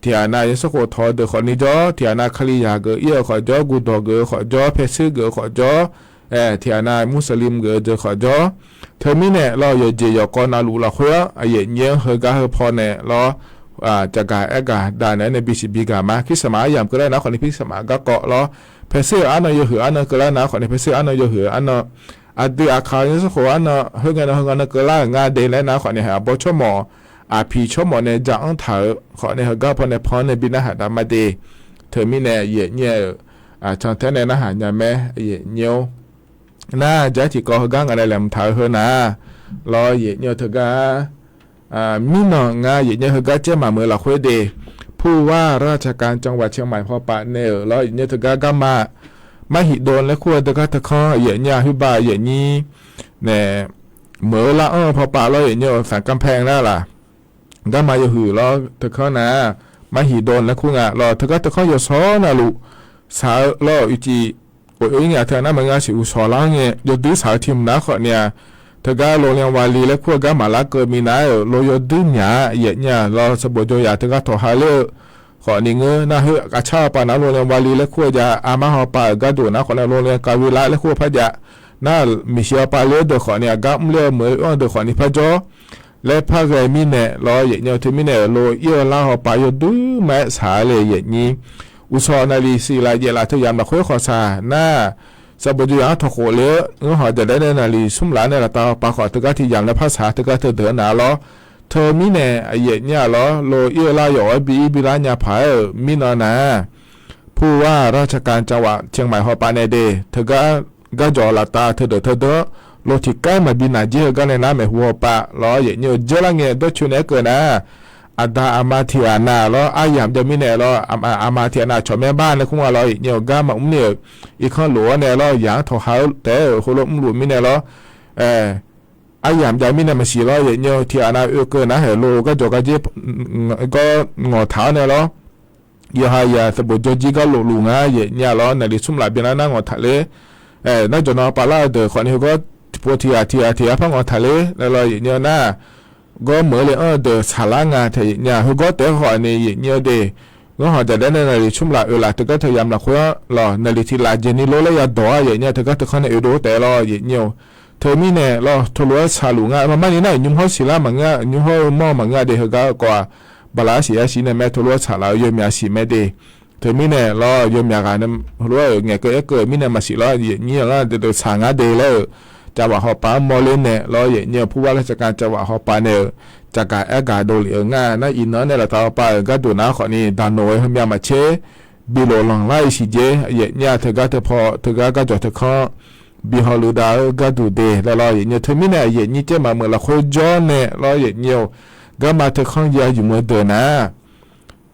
ထံၣ်အနၤ ယဆၢဃိးထီၣ်ဒၢးဃီန့ၣ်ကၠီ ထံၣ်အနၤ ခလံယၤဂ့ၤအံၤဃီကၠီ ကူၣ်ဒီးဂ့ၤဃီကၠီ ဖဲဆ့ဂ့ၤဃီကၠီ ထံၣ်အနၤ မူစလံဂ့ၤဒၢးဃီကၠီ ထဲမံန့ၣ်လီၤ ယကၠ့ၣ်ယီၤကီနၤလူၤလီၤဃိ အယဲၢ်နံၣ်ဧၢ ဟဲကါဟဲဖီန့ၣ်လီၤ ကၢ်ကၢ်အဲၣ်ကၢ်ဒၣ်နဲၣ်န့ၣ် ဘံၣ်စံးဘံၣ်ကၢ်မး ခရံာ်စမးယၤကလါနၤဃီန့ၣ် ခရံာ်စမးကါကီလီၤ ဖဲဆ့အါနီၢ်ယဟၢၣ်အါနီၢ်ကလါနၤဃီန့ၣ် ဖဲဆ့အါနီၢ်ယဟၢၣ်အါနီၢ် အဒုးအခး ယဆၢဃိးအါနီၢ် ဟဲဂ့ၤနီၢ်ဟဲဂ့ၤနီၢ်ကလါ ငါဒဲးလဲၣ်နၤဃီန့ၣ် အဘီဆိကမိၣ် အဖံးဆိကမိၣ်န့ၣ် ကၠၢ်အီၣ်ထးဧၢ ဃီန့ၣ် ဟဲကါဖီန့ၣ် ဖီန့ၣ်ဘံၣ်နၤဟးဒၣ်မးဒ့ ထဲမံန့ၣ် ယဲၢ်နံၣ်ဧၢ ဆီၣ်ထဲန့ၣ် နဟးညါမဲ ယဲၢ်နံၣ်ဧိၤ နၤ ကၠၢ်ထံၣ်ကီၢ်ဟဲကါ ငါဒဲးလဲၤမထးဧၢဟၢနၤ လီၤယဲၢ်နံၣ်ဧိၤ ဟဲကါ မံနီၢ်ငါ ယဲၢ်နံၣ်ဧိၤ ဟဲကါကဲမၤမုာ်လီၤဃိဒ့ ဖူဝါရၢ်ဆၢကၣ် ကၠီဝါဆဲမၤဖီပာ်န့ၣ်ဧၢ လီၤယဲၢ်နံၣ်ဧိၤ ဟဲကါ ကါမၤ မၤဟံၣ်ဒိၣ်လၢခိၣ်တခါတခီ ယဲၢ်နံၣ်ဧိၤ ဟူဘၣ်ယဲၢ်နံၣ် န့ၣ် မုၢ်လါအီၣ်ဖီပာ်လီၤ ယဲၢ်နံၣ်ဧိၤ သၣ်ကၢ်ဖဲၣ်နၤလၢ် ကါမၤယဟၢၣ်လီၤတခီနၤ မၤဟံၣ်ဒိၣ်လၢခိၣ်ငါလီၤ တခါတခီ ယဆီနၤလူၤ စးလီၤအုၣ်ကံၣ် အိၣ်အံၤန့ၣ် အထၢၣ်နမ့ၢ်ဂ့ၤ စံးအုၣ်ဆီလီၤန့ၣ် ယဒုးစးထံၣ်မနၤဃီန့ၣ် တဂၤလိၤလၢဝါလံလၢခိၣ်အဂၤမၤလၢကမံၤနၤဧၢ လိၤယဒုးမၠး ယဲၢ်နံၣ်ဧိၤ လီၤစဘိးကၠီယၤ တဂၤထီၣ်ဟးလၢ ဃီန့ၣ် နဟၢအကဆါအပၢ်နၤလိၤလၢဝါလံလၢခိၣ်ယၤ အမါဟီပာ်အဂၤဒိၣ်နၤဃီန့ၣ် လိၤလၢကၤဝံလါလၢခိၣ်ဖးယၤ နမ့ၢ်ဟံၣ်အပၢ်လၢဒၢးဃီန့ၣ် အဂၤမုၢ်လၢမုၢ်အီၣ်ဒၢးဃီန့ၣ်ဖးကၠီ လၢဖးဂဲၤမံန့ၣ်လီၤ ယဲၢ်ညိ ထၢမံန့ၣ် လိၤအ့ၣ်အလါဟီၣ်ပာ်ယိၤဒုးမးအဲၣ်ဆၣ်လၢယဲၢ်ညိ အူစီၣ်နၣ်ရံၣ်စံးလၢ်ယဲၢ်လၢ်ထၢယၤမျးခွဲဃီၤဆၣ် နၢ် စးဘိးကၠိယၤထီၣ်ဃိးလၢ ငဟီၣ်ဒဲးဒဲးန့ၣ် နၣ်ရံၣ်ဆူမျးန့ၣ် လၢတၢ်ဟီၣ်ပာ်ဃီၤတဂၤထံၣ်ယၤလၢဖးဆၣ် တဂၤထၢဒၢးနၤလီၤ. ထၢမံန့ၣ် အယဲၢ်ညိလီၤ လိၤအ့ၣ်အလါယအိၣ်ဝဲဘံအံဘံလါညါဖးဧၢ မံနီၤနၤ ဖူဝါ ရၢၣ်ချၢကၣ် ကၠၣ်ဝး ကၠ့ၣ်မးဟီၣ်ပာ်န့ၣ်ဒ့ၣ် ထၢဂၤ ကၠီၣ်လၢတၢ်ထၢဒၢးထၢဒၢး လိၤထံၣ်ကါမၤဘံနၤက့ဟၢဂၤန့ၣ် နါမဲာ်ဟူဟီၣ်ပာ်လီၤ ယဲၢ်ညိ ကၠၢလၢငဲၤဒီးဆူန့ၣ်ကၢၢ်နၤ အဒါအမၤထံၣ်အနၢ်လီၤ အါယၢ်မးဒီးမံန့ၣ်လီၤ အမၤထံၣ်အနၢ်ဆီၣ်မဲဘၣ်န့ၣ် ခူမးလီၤ ယဲၢ်ညိ ကါမၤအူန့ၣ် အံခီလိာ်အီၤန့ၣ်လီၤ ယၤထီၣ်ဟးတဲ ဟိလိမုၢ်လူၤမံန့ၣ်လီၤ အါယၢ်မးဒီးမံန့ၣ် မၤစံးလီၤ ယဲၢ်ညိ ထံၣ်အနၢ်အၢကၢၢ်နၤဟဲလိာ် ကၠီၣ်ကၠ့ ကၠီၣ် ငီၢ်ထးအီၤန့ၣ်လီၤ ယဟါယၤသဘိးကၠီကၠံကါလိာ်လူၤငါ ယဲၢ်ညိလီၤ နၣ်ရံၣ်ဆူမျးဘံနၤနၢ်ငီၢ်ထးလၢ နၢ်ကၠီၣ်နီၤပာ်လၢအဒၢးဃီန့ၣ် ဟၢဂီၤ ပှၤထံၣ်အထံၣ်အထံၣ်အဖးငီၢ်ထးလၢ လၢလီၤ ယဲၢ်ညိနၤ ဂီၢ်မၢလံအီၤဒၢးဆၣ်လါငါထဲယဲၢ်ညိ ဟၢဂီၤတဲဃီန့ၣ် ယဲၢ်ညိဒ့ၣ် ဂီၢ်ဟီၣ်ဒဲးဒဲးန့ၣ် နၣ်ရံၣ်ဆူမျးအၢလၢ် တဂၤထၢယၤမျးခွဲလီၤ နၣ်ရံၣ်ထံၣ်လၢ်ယဲၢ်နံၤလိလၢယၤဒီး ယဲၢ်ညိ တဂၤထၢခီန့ၣ် အၢဒိတဲလီၤ ယဲၢ်ညိ ထၢမံန့ၣ်လီၤ ထိၣ်လိာ်ဝဲဆၣ်လူၤငါ မ့မ့ၢ်န့ၣ်နၤ ညူဟီၣ်စံးလၢမၤငါ ညူဟီၣ်မီၢ်မၤငါဒ့ၣ် ဟၢဂၤကီး ဘၣ်လၢအစံးအစံးန့ၣ် မ့ၢ်ထိၣ်လိာ်ဝဲဆၣ်လၢ ယဲၢ်မံၤအစံးမ့ၢ်ဒ့ၣ် ထၢမံန့ၣ်လီၤ ယဲၢ်မံၤဂၤန့ၣ် ဟိၣ်လိာ်ဝဲ ငဲၤကၢၢ်အဲၣ်ကၢၢ်မံန့ၣ် မၤစံးလီၤ ယဲၢ်ညိလီၤ ဒ်သိးဆၣ်ငါဒ့ၣ်လၢ ကၠၣ်ဝးဟီၣ်ပာ်မီၢ်လၢန့ၣ်လီၤ ယဲၢ်ညိ ဖူဝါလၢစကၤ ကၠၣ်ဝးဟီၣ်ပာ်န့ၣ် ကၠၣ်ကၣ်အဲၣ်ကၣ်ဒိလံအငါ နအံၤနီၢ်န့ၣ် လၢတၢ်ဟီၣ်ပာ်ဂၤဒိၣ်နၤဃီန့ၣ် ဒၣ်နိၣ်ဝဲ ဟၢမံၤမၤဆ့ ဘံလိာ်လီၤလါအံၤစံးက့ ယဲၢ်ညိ ထၢဂၤထၢဖီ ထၢဂၤကၠီၣ်ထၢခီ ဘံဟီၣ်လုၢ်ဒၣ်ဧၢ ဂၤဒူၣ်ဒ့ၣ်လၢလီၤ ယဲၢ်ညိ ထၢမံန့ၣ် ယဲၢ်ညိ ကဲမၤမုာ်လီၤ ခွဲးကၠီန့ၣ်လီၤ ယဲၢ်ညိ ဂၤမၤထၢခီယၤ ယုၢ်မုာ်ဒၢးနၤ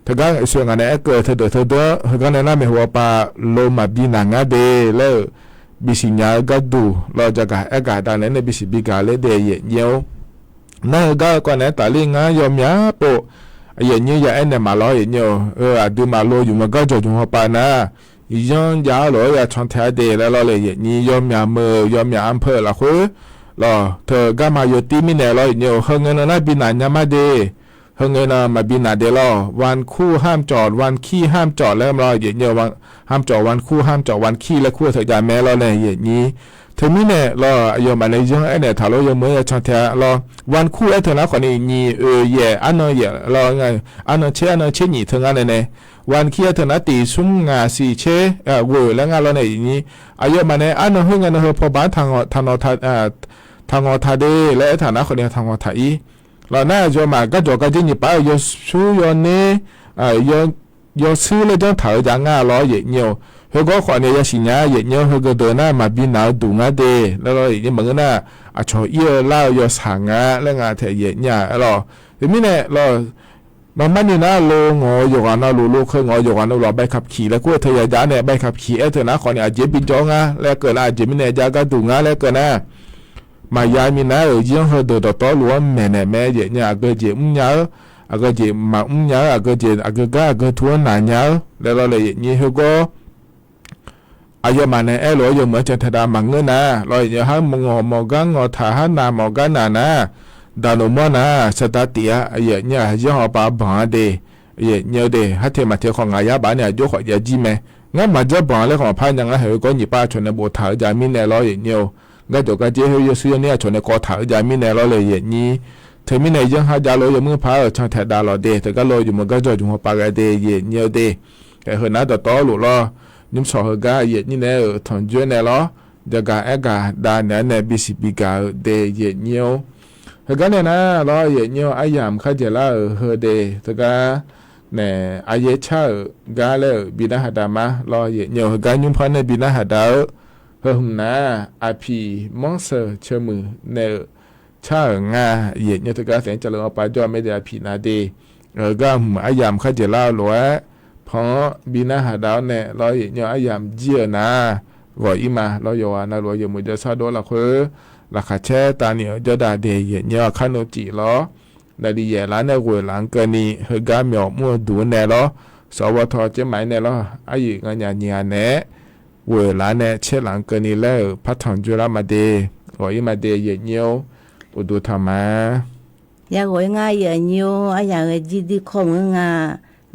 ထၢဂၤအံၤစံးဂၤန့ၣ် အဲၣ်ကၢၢ်ထၢဒၢးထၢဒၢး ဟၢဂၤန့ၣ် နါမဲာ်ဟူအီၤပာ် လိၤမၤဘံနၤငါဒ့ၣ်လၢ ဘံစံၣ်ညါဂၤဒူၣ်လီၤ ကၠၣ်ကၣ်အဲၣ်ကၣ်ဒၣ်န့ၣ် နဘံစံးဘံကၤလၢဒ့ၣ် ယဲၢ်ညိ နၢ်ဟၢဂၤကီးန့ၣ် တၢ်လံငါယီၢ်မၠးပိာ် ယဲၢ်ညိ ယၤအဲၣ်န့ၣ်မးလီၤ ယဲၢ်ညိ အဒုးမၤလိယုၢ်မုာ်ဂၤကၠီၣ်ယုၢ်ဟီၣ်ပာ်နၤ ယီၢ်ယၤလီၤ ယၤဆီၣ်ထဲဒ့ၣ်လၢလီၤလၢ ယဲၢ်ညိ ယီၢ်မၠးမုာ် ယီၢ်မၠးအဖၢၣ်လီၤဃိ လီၤ ထၢဂၤမၤယိာ်တံၢ်မံန့ၣ်လီၤ ယဲၢ်ညိ ဟၢငဲၤနီၢ်နါဘံနၤညါမးဒ့ၣ် ဟၢငဲၤနီၢ်မၤဘံနၤဒ့ၣ်လီၤ ဝၣ်ခူၣ်ဟၣ်ကၠီၣ် ဝၣ်ခံၣ်ဟၣ်ကၠီၣ်လၢမးလီၤ ယဲၢ်ညိ ဟၣ်ကၠီၣ် ဝၣ်ခူၣ် ဟၣ်ကၠီၣ် ဝၣ်ခံၣ်လၢခူၣ်ထၢၣ်ယၤမဲလီၤန့ၣ် ယဲၢ်ညိ ထၢမံန့ၣ်လီၤ အယီၢ်မးန့ၣ် ယီၢ်အဲၣ်န့ၣ်ထးလိ ယီၢ်မုာ်ယၤဆီၣ်ထဲလီၤ ဝၣ်ခူၣ်အဲၣ်ထၢၣ်နါဃီန့ၣ် နံၣ်အၢယဲၢ် အါနီၢ်ယဲၢ်လီၤ အါနီၢ်ဆ့ အါနီၢ်ဆ့နံၣ်ထၢငါန့ၣ်န့ၣ် ဝၣ်ခံၣ်အဲၣ်ထၢၣ်နါတ့ၢ်ဆူငါစံးဆ့ ဂိၢ်လၢငါလီၤန့ၣ် ယဲၢ်ညိ အယီၢ်မးန့ၣ် အါနီၢ်ဟၢငဲၤနီၢ်ဟၢဖီဘၣ် ထးငီၢ်ထးဒ့ၣ်လၢအဲၣ်ထၢၣ်နါဃီန့ၣ် ထးငီၢ်ထးအံၤ လီၤ နယီၢ်မး ကၠီၣ်ကၠ့ ယဲၢ်ညိ ပာ်ယီၤဆူယီၤန့ၣ် ယီၤဆူလၢကၠီထၣ်ဧၢယၤငါလီၤ ယဲၢ်ညိ ဟၢဂီၤဃီန့ၣ် ယၤစံၣ်ညါ ယဲၢ်ညိ ဟၢဂၤဒၢးနါမၤဘံနၤဒူၣ်ငါဒ့ၣ် လၢလီၤ ယဲၢ်ညိ မၤဂ့ၤနၤ အဆီၣ်အံၣ်အလါယီၤဆၣ်ငါလၢငါထဲယဲၢ်ညိလီၤ တမံၤန့ၣ်လီၤ မ့မ့ၢ်န့ၣ်နၤ လိၤငီၢ်ယိာ်ဂၤနီၢ်လိၤလိၤ ခၢငီၢ်ယိာ်ဂၤနီၢ်လိၤ ဘၣ်ခးပခံးလၢခူၣ်ထၢၣ်ယၤဒၣ်န့ၣ် ဘၣ်ခးပခံးအဲၣ်ထၢၣ်နါဃီန့ၣ် အကၠ့ဘံကၠီငါ လၢကၢၢ်နၤ အကၠ့မံန့ၣ် ယၤဂၤဒူၣ်ငါလၢကၢၢ်နၤ မၤယါမံၤနၤဧၢ ယဲၢ်ဟၢဒၢးဒီးတီလိၤအမဲာ်န့ၣ် မ့ၢ်ယဲၢ်ညိ အဂၤကၠ့မူညါဧၢ အဂၤကၠ့မၤမူညါဧၢ အဂၤကၠ့ အဂၤဂၤအဂၤထူအနၢ်ညါဧၢ လၢလီၤလၢယဲၢ်ညိ ဟၢဂီၤ အယီၢ်မးန့ၣ် အဲၣ်လိာ်ယီၢ်မုာ် ကၠီၣ်ထဲဒၣ် မၤငၢၢ်နၤ လီၤယဲၢ်ညိ ဟးမုၢ်ငီၢ်မီၢ်ဂၤငီၢ်ထၣ် ဟးနၢ်မီၢ်ဂၤနၢ်နၤ ဒၣ်နိၣ်မီၢ်နၤ ဆၢတၢ်တ့ၢ်ဧါ ယဲၢ်ညိ ယဲၢ်ဟီၣ်ပာ်ဘၣ်ဒ့ၣ် ယဲၢ်ညိဒ့ၣ် ဟးထဲမၤထဲဃီၤ ငါယါဘၣ်န့ၣ် အကၠိဃီၤယၤကၠံမဲ ငါမၤကၠီဘၣ်လၢဃီၤဖးညါ ငါဟဲဂီၤညံၣ်ပၢ်အဆီၣ်န့ၣ် ဘိးထၣ်ဧၢယၤမံၤန့ၣ်လီၤ ယဲၢ်ညိ ဂၤကၠီၣ်ကၠ့ ဟဲယီၤဆူယီၤန့ၣ် အဆီၣ်န့ၣ် ကီထၣ်ဧၢယၤမံၤန့ၣ်လီၤလၢယဲၢ်ညိ ထၢမံၤန့ၣ် ယဲၢ်ဟးယၤလိာ်ယီၢ်မုၣ်ဖး ကၠီၣ်ထဲဒၣ်လီၤဒ့ၣ် တဂၤလိာ်ယီၢ်မုာ် ဂၤကၠီၣ်ယီၢ်ဟီၣ်ပာ်ဂၤဒ့ၣ် ယဲၢ်ညိဒ့ၣ် ဟဲဟၢနၤဒီးတီလိၤလီၤ ညိၣ်ဆီၣ်ဟၢဂၤ ယဲၢ်ညိန့ၣ် ထီၣ်ကၠိန့ၣ်လီၤ ယဂၤအဲၣ်ဂၤဒါန့ၣ်န့ၣ် ဘံစံးဘံကၤဧၢဒ့ၣ် ယဲၢ်ညိ ဟဲဂၤန့ၣ်နၤလီၤ ယဲၢ်ညိ အါယၤမခါယဲၢ်လါဧၢ ဟၢဒ့ၣ် တဂၤ န့ၣ် အယဲၢ်ဆၣ်ဧၢ ဂၤလၢ ဘံနၤဟးဒါမးလီၤ ယဲၢ်ညိ ဟဲဂၤညိဖီန့ၣ် ဘံနၤဟးဒါဧၢ ဟၢမုၢ်နၤ အဖံး မီစၢၢ်ဆၢမုၢ်န့ၣ် ဆၣ်ဧၢ ငါ ယဲၢ်ညိ တဂၤသ့ၣ် ကၠီၣ်လၢအီၤပာ်ကၠီၣ်မ့ၢ်ဒ့ၣ် အဖံးနၤဒ့ၣ် ဂၤမုၢ် အါယၤမခါယဲၢ်လါလိၤဝဲ ဖီ ဘံနၤဟးဒါအီၤန့ၣ်လီၤ ယဲၢ်ညိ အါယၤမကၠံဧၢနၤ ဂီၤအံၤမးလီၤ ယွၤနၤလိၤ ယမုၢ်ဒၢဆၣ်ဒိၣ်လီၤဃိ လၢခးဆဲတၢ်နံၣ်အီၤကၠီဒၣ်ဒ့ၣ် ယဲၢ်ညိ အခါနိၣ်တံၢ်လီၤ နၣ်ရံၣ်ယဲၢ်လါန့ၣ် ဂိၢ်လၢကၢၢ်နံၤ ဟဲဂၤမ့ၢ်အီၣ်မူအဒူၣ်န့ၣ်လီၤ စီၤဝီထီၣ်ကၠ့မးန့ၣ်လီၤ အယံာ်ငါညါညါန့ၣ် ဂိၢ်လါန့ၣ် ဆဲးလၢကၢၢ်နံၤလၢ ဖးထီၣ်ကၠိလါမးဒ့ၣ် ဂီၤအံၤမးဒ့ၣ် ယဲၢ်ညိ အိၣ်ဒိၣ်ထီၣ်မး ယဂီၤအံၤငါယဲၢ်ညိ အယၤဂဲၤကၠံဒုးခီမုၢ်ငါ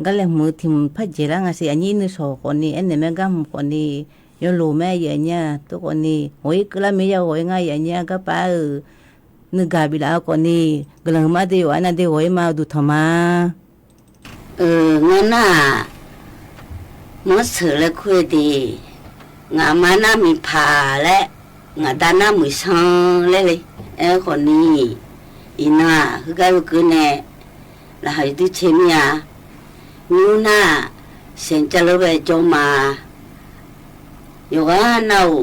ဂၤလဲၤမုာ်ထံၣ်မုာ်ဖးယဲၢ်လါ ငါစံး အညိနုၢ်ဆီၣ်ဃီန့ၣ် အဲၣ်န့ၣ်မ့ၢ်ဂၤမုၢ်ဃီန့ၣ် ယလိၤမ့ၢ်ယဲၢ်ညိ တိဃီန့ၣ် ဂီၤအံၤကလါမ့ၢ်ယဂီၤအံၤငါယဲၢ်ညိ အကပၤဧၢ နဂၤဘျီလၢအဂီၢ်န့ၣ် ကလၢၤမးသ့ၣ်ယိၤ အနၢ်သ့ၣ်ဂီၤအံၤမး ဒိၣ်ထီၣ်မး. အၢ နီၢ်နၢ်, မ့ၢ်ဆၢၣ်လၢခွဲးဒ့ၣ်, ငါမါနၢ်မံၤဖးလဲၣ်, ငါဒါနၢ်မုာ်ဆၢလဲၣ်လံ, အဲၣ်ဃီၤနံၤ, အံၤနီၢ် ဟုကၢ်ဟုကၢန့ၣ်, လၢဟးယတုၢ်ဆ့မ့ၢ်ဧါ, နူနၢ်, စဲးကၢလၢဝဲကၠီမး, ယဂၤနၢ်အိၣ်, ဘံနၢ်ဟး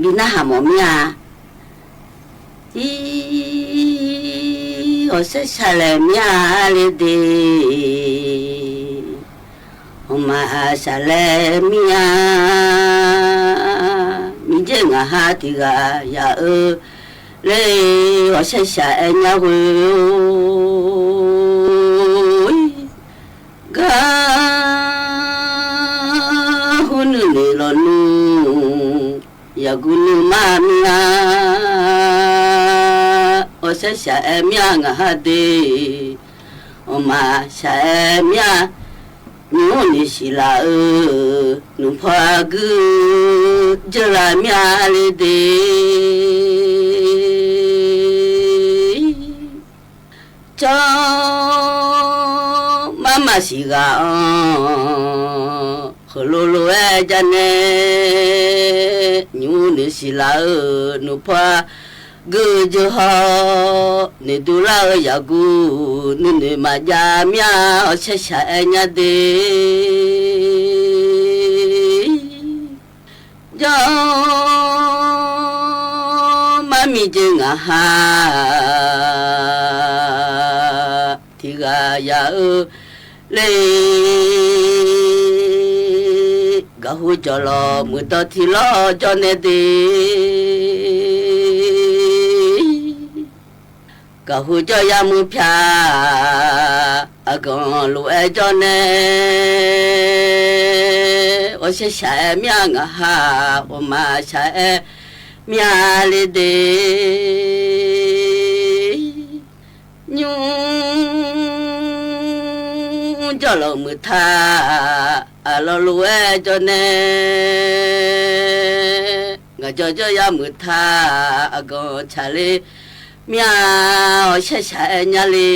မီၢ်မ့ၢ်ဧါ အံၤ, အီၣ်ဆဲးဆးလဲၣ်မ့ၢ်ဧါလံဒ့ၣ်, အီၣ်မးဆးလဲၣ်မ့ၢ်ဧါ, မံၤကဲငါဟးတံၢ်ဂၤယၤအၢ, လၢအီၣ်ဆဲးဆးအဲၣ်ညါဝဲ, ဂၤ, ဟူနုာ်န့ၣ်လီၤနုာ်, ယၤကူနုာ်မးမ့ၢ်ဧါ, အီၣ်ဆဲးဆးအဲၣ်မ့ၢ်ဧါငါဟးဒ့ၣ်, အီၣ်မးဆးအဲၣ်မ့ၢ်ဧါ, နူန့ၣ်ဆံးလၤအၢ, နူဖီဂုာ်, ကၢလၤမ့ၢ်ဧါလံဒ့ၣ် ကၠီ, မၤမၤစံးဂၤအီၤ, ဃၢၤလိၤလိၤဝဲဒ်န့ၣ်, နူန့ၣ်ဆံးလၤအၢ, နူဖီဂုာ်ကၢဟီ, န့ၣ်ဒူလၢအၢယၤကူ, နုာ်န့ၣ်မၤဒ်မ့ၢ်ဧါ, အီၣ်ဆဲးဆးအဲၣ်ညါဒ့ၣ် ကၠီ, မၤမံၤကဲငါဟး, တံၢ်ဂၤယၤအၢ, လၢ ကဟူကၠီလီၤမုၢ်ဒီထံလီၤကၠီန့ၣ်ဒ့ၣ်, ကဟူကၠီယၤမုၢ်ဖၠၣ်, အကီၤလိာ်အဲၣ်ကၠီန့ၣ်, အီၣ်ဆဲးဆးအဲၣ်မ့ၢ်ဧါငါဟး, အီၣ်မးဆးအဲၣ်မ့ၢ်ဧါလံဒ့ၣ် ညူ ကၠီလီၤမုၢ်ထါ, အလီၤလိာ်ဝဲကၠီန့ၣ်, ငါကၠီကၠီယၤမုၢ်ထါ, အကီၤဆးလံ, မ့ၢ်ဧါ, အီၣ်ဆဲးဆးအဲၣ်ညါလံ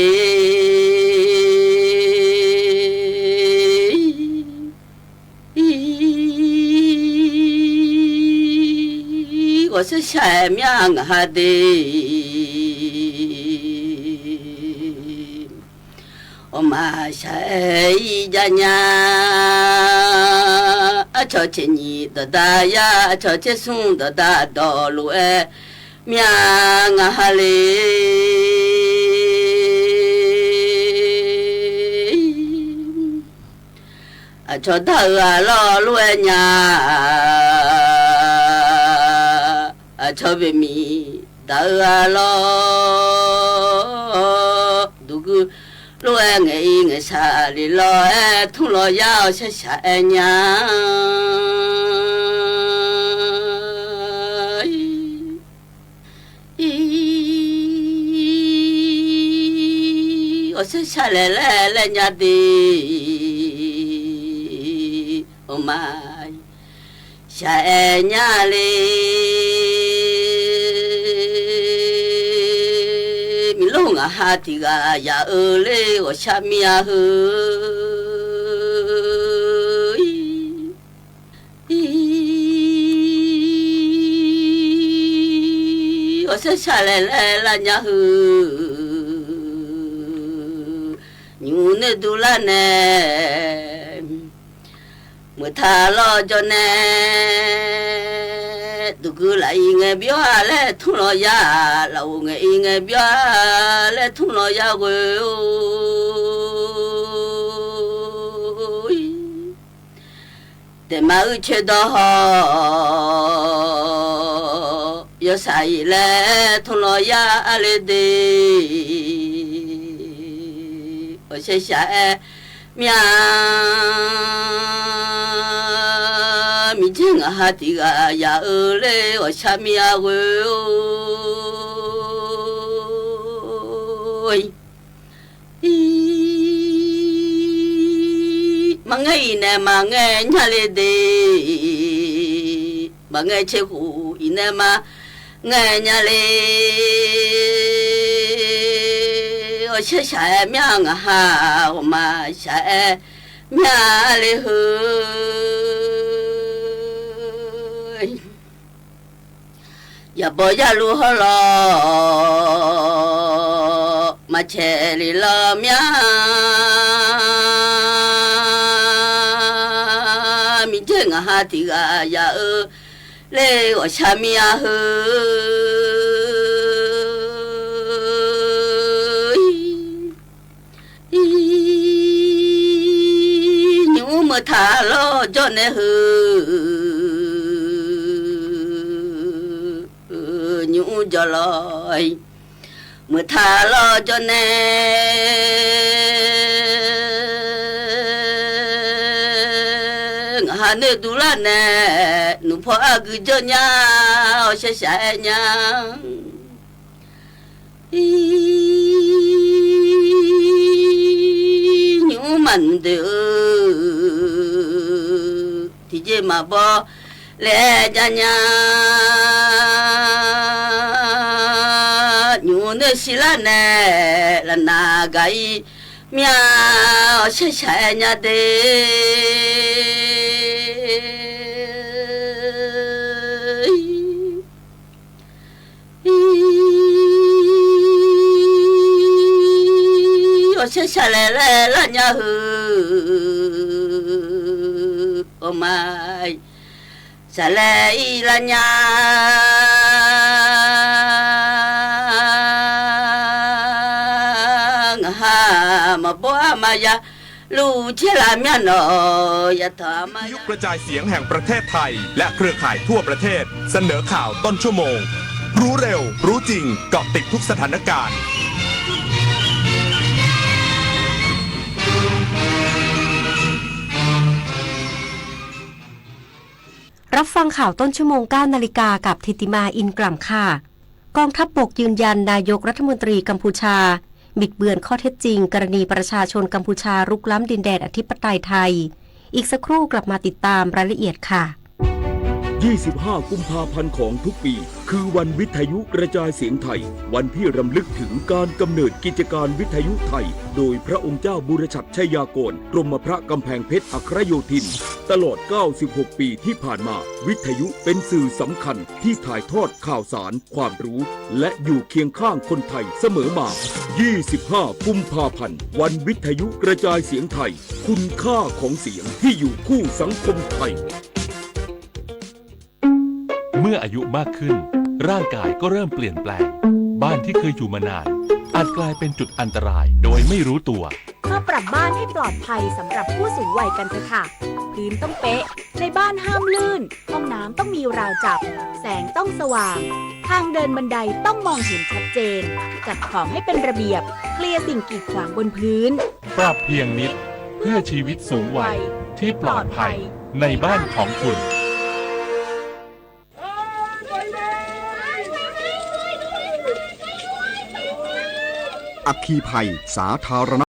အီၣ်ဆဲးဆးအဲၣ်မ့ၢ်ဧါငါဟးဒ့ၣ်, အီၣ်မးဆးအဲၣ်အံၤဒ်ညါ, အဆီၣ်ဆ့ၣ်နံၣ်ဒီးဒါယၤ, အဆီၣ်ဆ့ၣ်ဆူဒီးဒါဒီးလိာ်အဲၣ်, မ့ၢ်ဧါငါဟးလံ အဆီၣ်ဒါအၢအလီၢ်လိာ်အဲၣ်ညါ, အဆီၣ်ဘ့ၣ်မံၤဒါအၢအလီၢ်, ဒူၣ်ကုလိာ်အဲၣ် ငဲၤအံၤငဲၤဆးလံလီၤအဲၣ်ထူၣ်လီၤယၤ အီၣ်ဆဲးဆးအဲၣ်ညါ အံၤ အီၣ်ဆဲးဆးလဲၣ်လဲၣ်လဲၣ်ညါဒ့ၣ်, အီၣ်မး ဆးအဲၣ်ညါလံ, မံၤလိာ်ငါဟးတံၢ်ဂၤယၤအၢလၢ အီၣ်ဆါမံၤအဟၢ အံၤ အီၣ်ဆဲးဆး လဲၣ်လဲၣ်လၢညါဟု, ညူနုၢ်ဒူလၢ်နဲ မုၢ်ထါလီၤကၠီန့ၣ်, ဒူၣ်ကုလၢအံၤငဲၤဘျီလဲၣ်ထူၣ်လီၤယၤ, လၢအိၣ်ငဲၤအံၤငဲၤဘျီလဲၣ်ထူၣ်လီၤယၤဝဲဧၢ တဲမၤအုၣ်ဆၢဒီးဟီ, ယီၢ်ဆါအံၤလဲၣ်ထူၣ်လီၤယၤအါလံဒ့ၣ်, အီၣ်ဆဲးဆးအဲၣ်မ့ၢ်ဧါ, မံၤကဲငါဟးတံၢ်ဂၤယၤအၢလၢ အီၣ်ဆါမံၤအါဝဲဧၢ အံၤ မၤငဲၤအံၤန့ၣ် မၤငဲၤညါလံဒ့ၣ်, မၤငဲၤဆ့ဃိအံၤန့ၣ် မၤငဲၤညါလံ အီၣ်ဆဲးဆဲးအဲၣ်မ့ၢ်အါ ငါဟးဂီၤမး ဆဲးအဲၣ်မ့ၢ်အါလံဟု ယဘီယလူဟီၣ်လီၤ မၤဆဲးလံလီၤမ့ၢ်အါ မ့ၢ်ကဲ ငါဟးတံၢ်ဂၤယၤဧၢ လၢဂီၤဆါမ့ၢ်အါဟု နူမုာ်ထါလီၤကၠီၣ်နဲဟၢ နူကၠီၣ်လီၤ မုာ်ထါလီၤကၠီၣ်နဲ ဟးန့ၢ်ဒူလၢ်နဲ နူဖီအါဂုာ်ကၠီၣ်ညါ အီၣ်ဆဲးဆဲးအဲၣ်ညါ နူမၤနဒုး ထံၣ်က့ၤမၤဘီ လဲၤကညါ နူန့ၢ်ဆံးလၢ်နဲ လၢနၤဂၤအံၤ မ့ၢ်အီၣ်ဆဲးဆဲးအဲၣ်ညါဒ့ အီၣ်ဆဲးဆဲးလဲၤလဲၤလၢညါဟု အီၣ်မး ဆဲးလဲၤအံၤလၢညါ ငါဟးမၤဘီအါမးယၤ လူၤဆဲးလၢမ့ၢ်နီၤ ယၤထီၣ်မးယၤ วิทยุกระจายเสียงแห่งประเทศไทยและเครือข่ายทั่วประเทศเสนอข่าวต้นชั่วโมง รู้เร็ว รู้จริง เกาะติดทุกสถานการณ์ รับฟังข่าวต้นชั่วโมง เก้านาฬิกา กับ ธิติมา อินกล่ำ ค่ะ กองทัพบกยืนยันนายกรัฐมนตรีกัมพูชา บิดเบือนข้อเท็จจริงกรณีประชาชนกัมพูชารุกล้ำดินแดนอธิปไตยไทย อีกสักครู่กลับมาติดตามรายละเอียดค่ะ ยี่สิบห้า กุมภาพันธ์ของทุกปี คือวันวิทยุกระจายเสียงไทย วันที่รำลึกถึงการกำเนิดกิจการวิทยุไทย โดยพระองค์เจ้าบุรชัดชัยยากร กรมพระกำแพงเพชรอัครโยธิน ตลอด เก้าสิบหก ปีที่ผ่านมา วิทยุเป็นสื่อสำคัญที่ถ่ายทอดข่าวสาร ความรู้ และอยู่เคียงข้างคนไทยเสมอมา ยี่สิบห้า กุมภาพันธ์ วันวิทยุกระจายเสียงไทย คุณค่าของเสียงที่อยู่คู่สังคมไทย เมื่ออายุมากขึ้น ร่างกายก็เริ่มเปลี่ยนแปลง บ้านที่เคยอยู่มานาน อาจกลายเป็นจุดอันตรายโดยไม่รู้ตัว มาปรับบ้านให้ปลอดภัยสำหรับผู้สูงวัยกันเถอะค่ะ พื้นต้องเป๊ะ ในบ้านห้ามลื่น ห้องน้ำต้องมีราวจับ แสงต้องสว่าง ทางเดินบันไดต้องมองเห็นชัดเจน จัดของให้เป็นระเบียบ เคลียร์สิ่งกีดขวางบนพื้น ปรับเพียงนิด เพื่อชีวิตสูงวัยที่ปลอดภัยในบ้านของคุณ อัคคีภัยสาธารณะ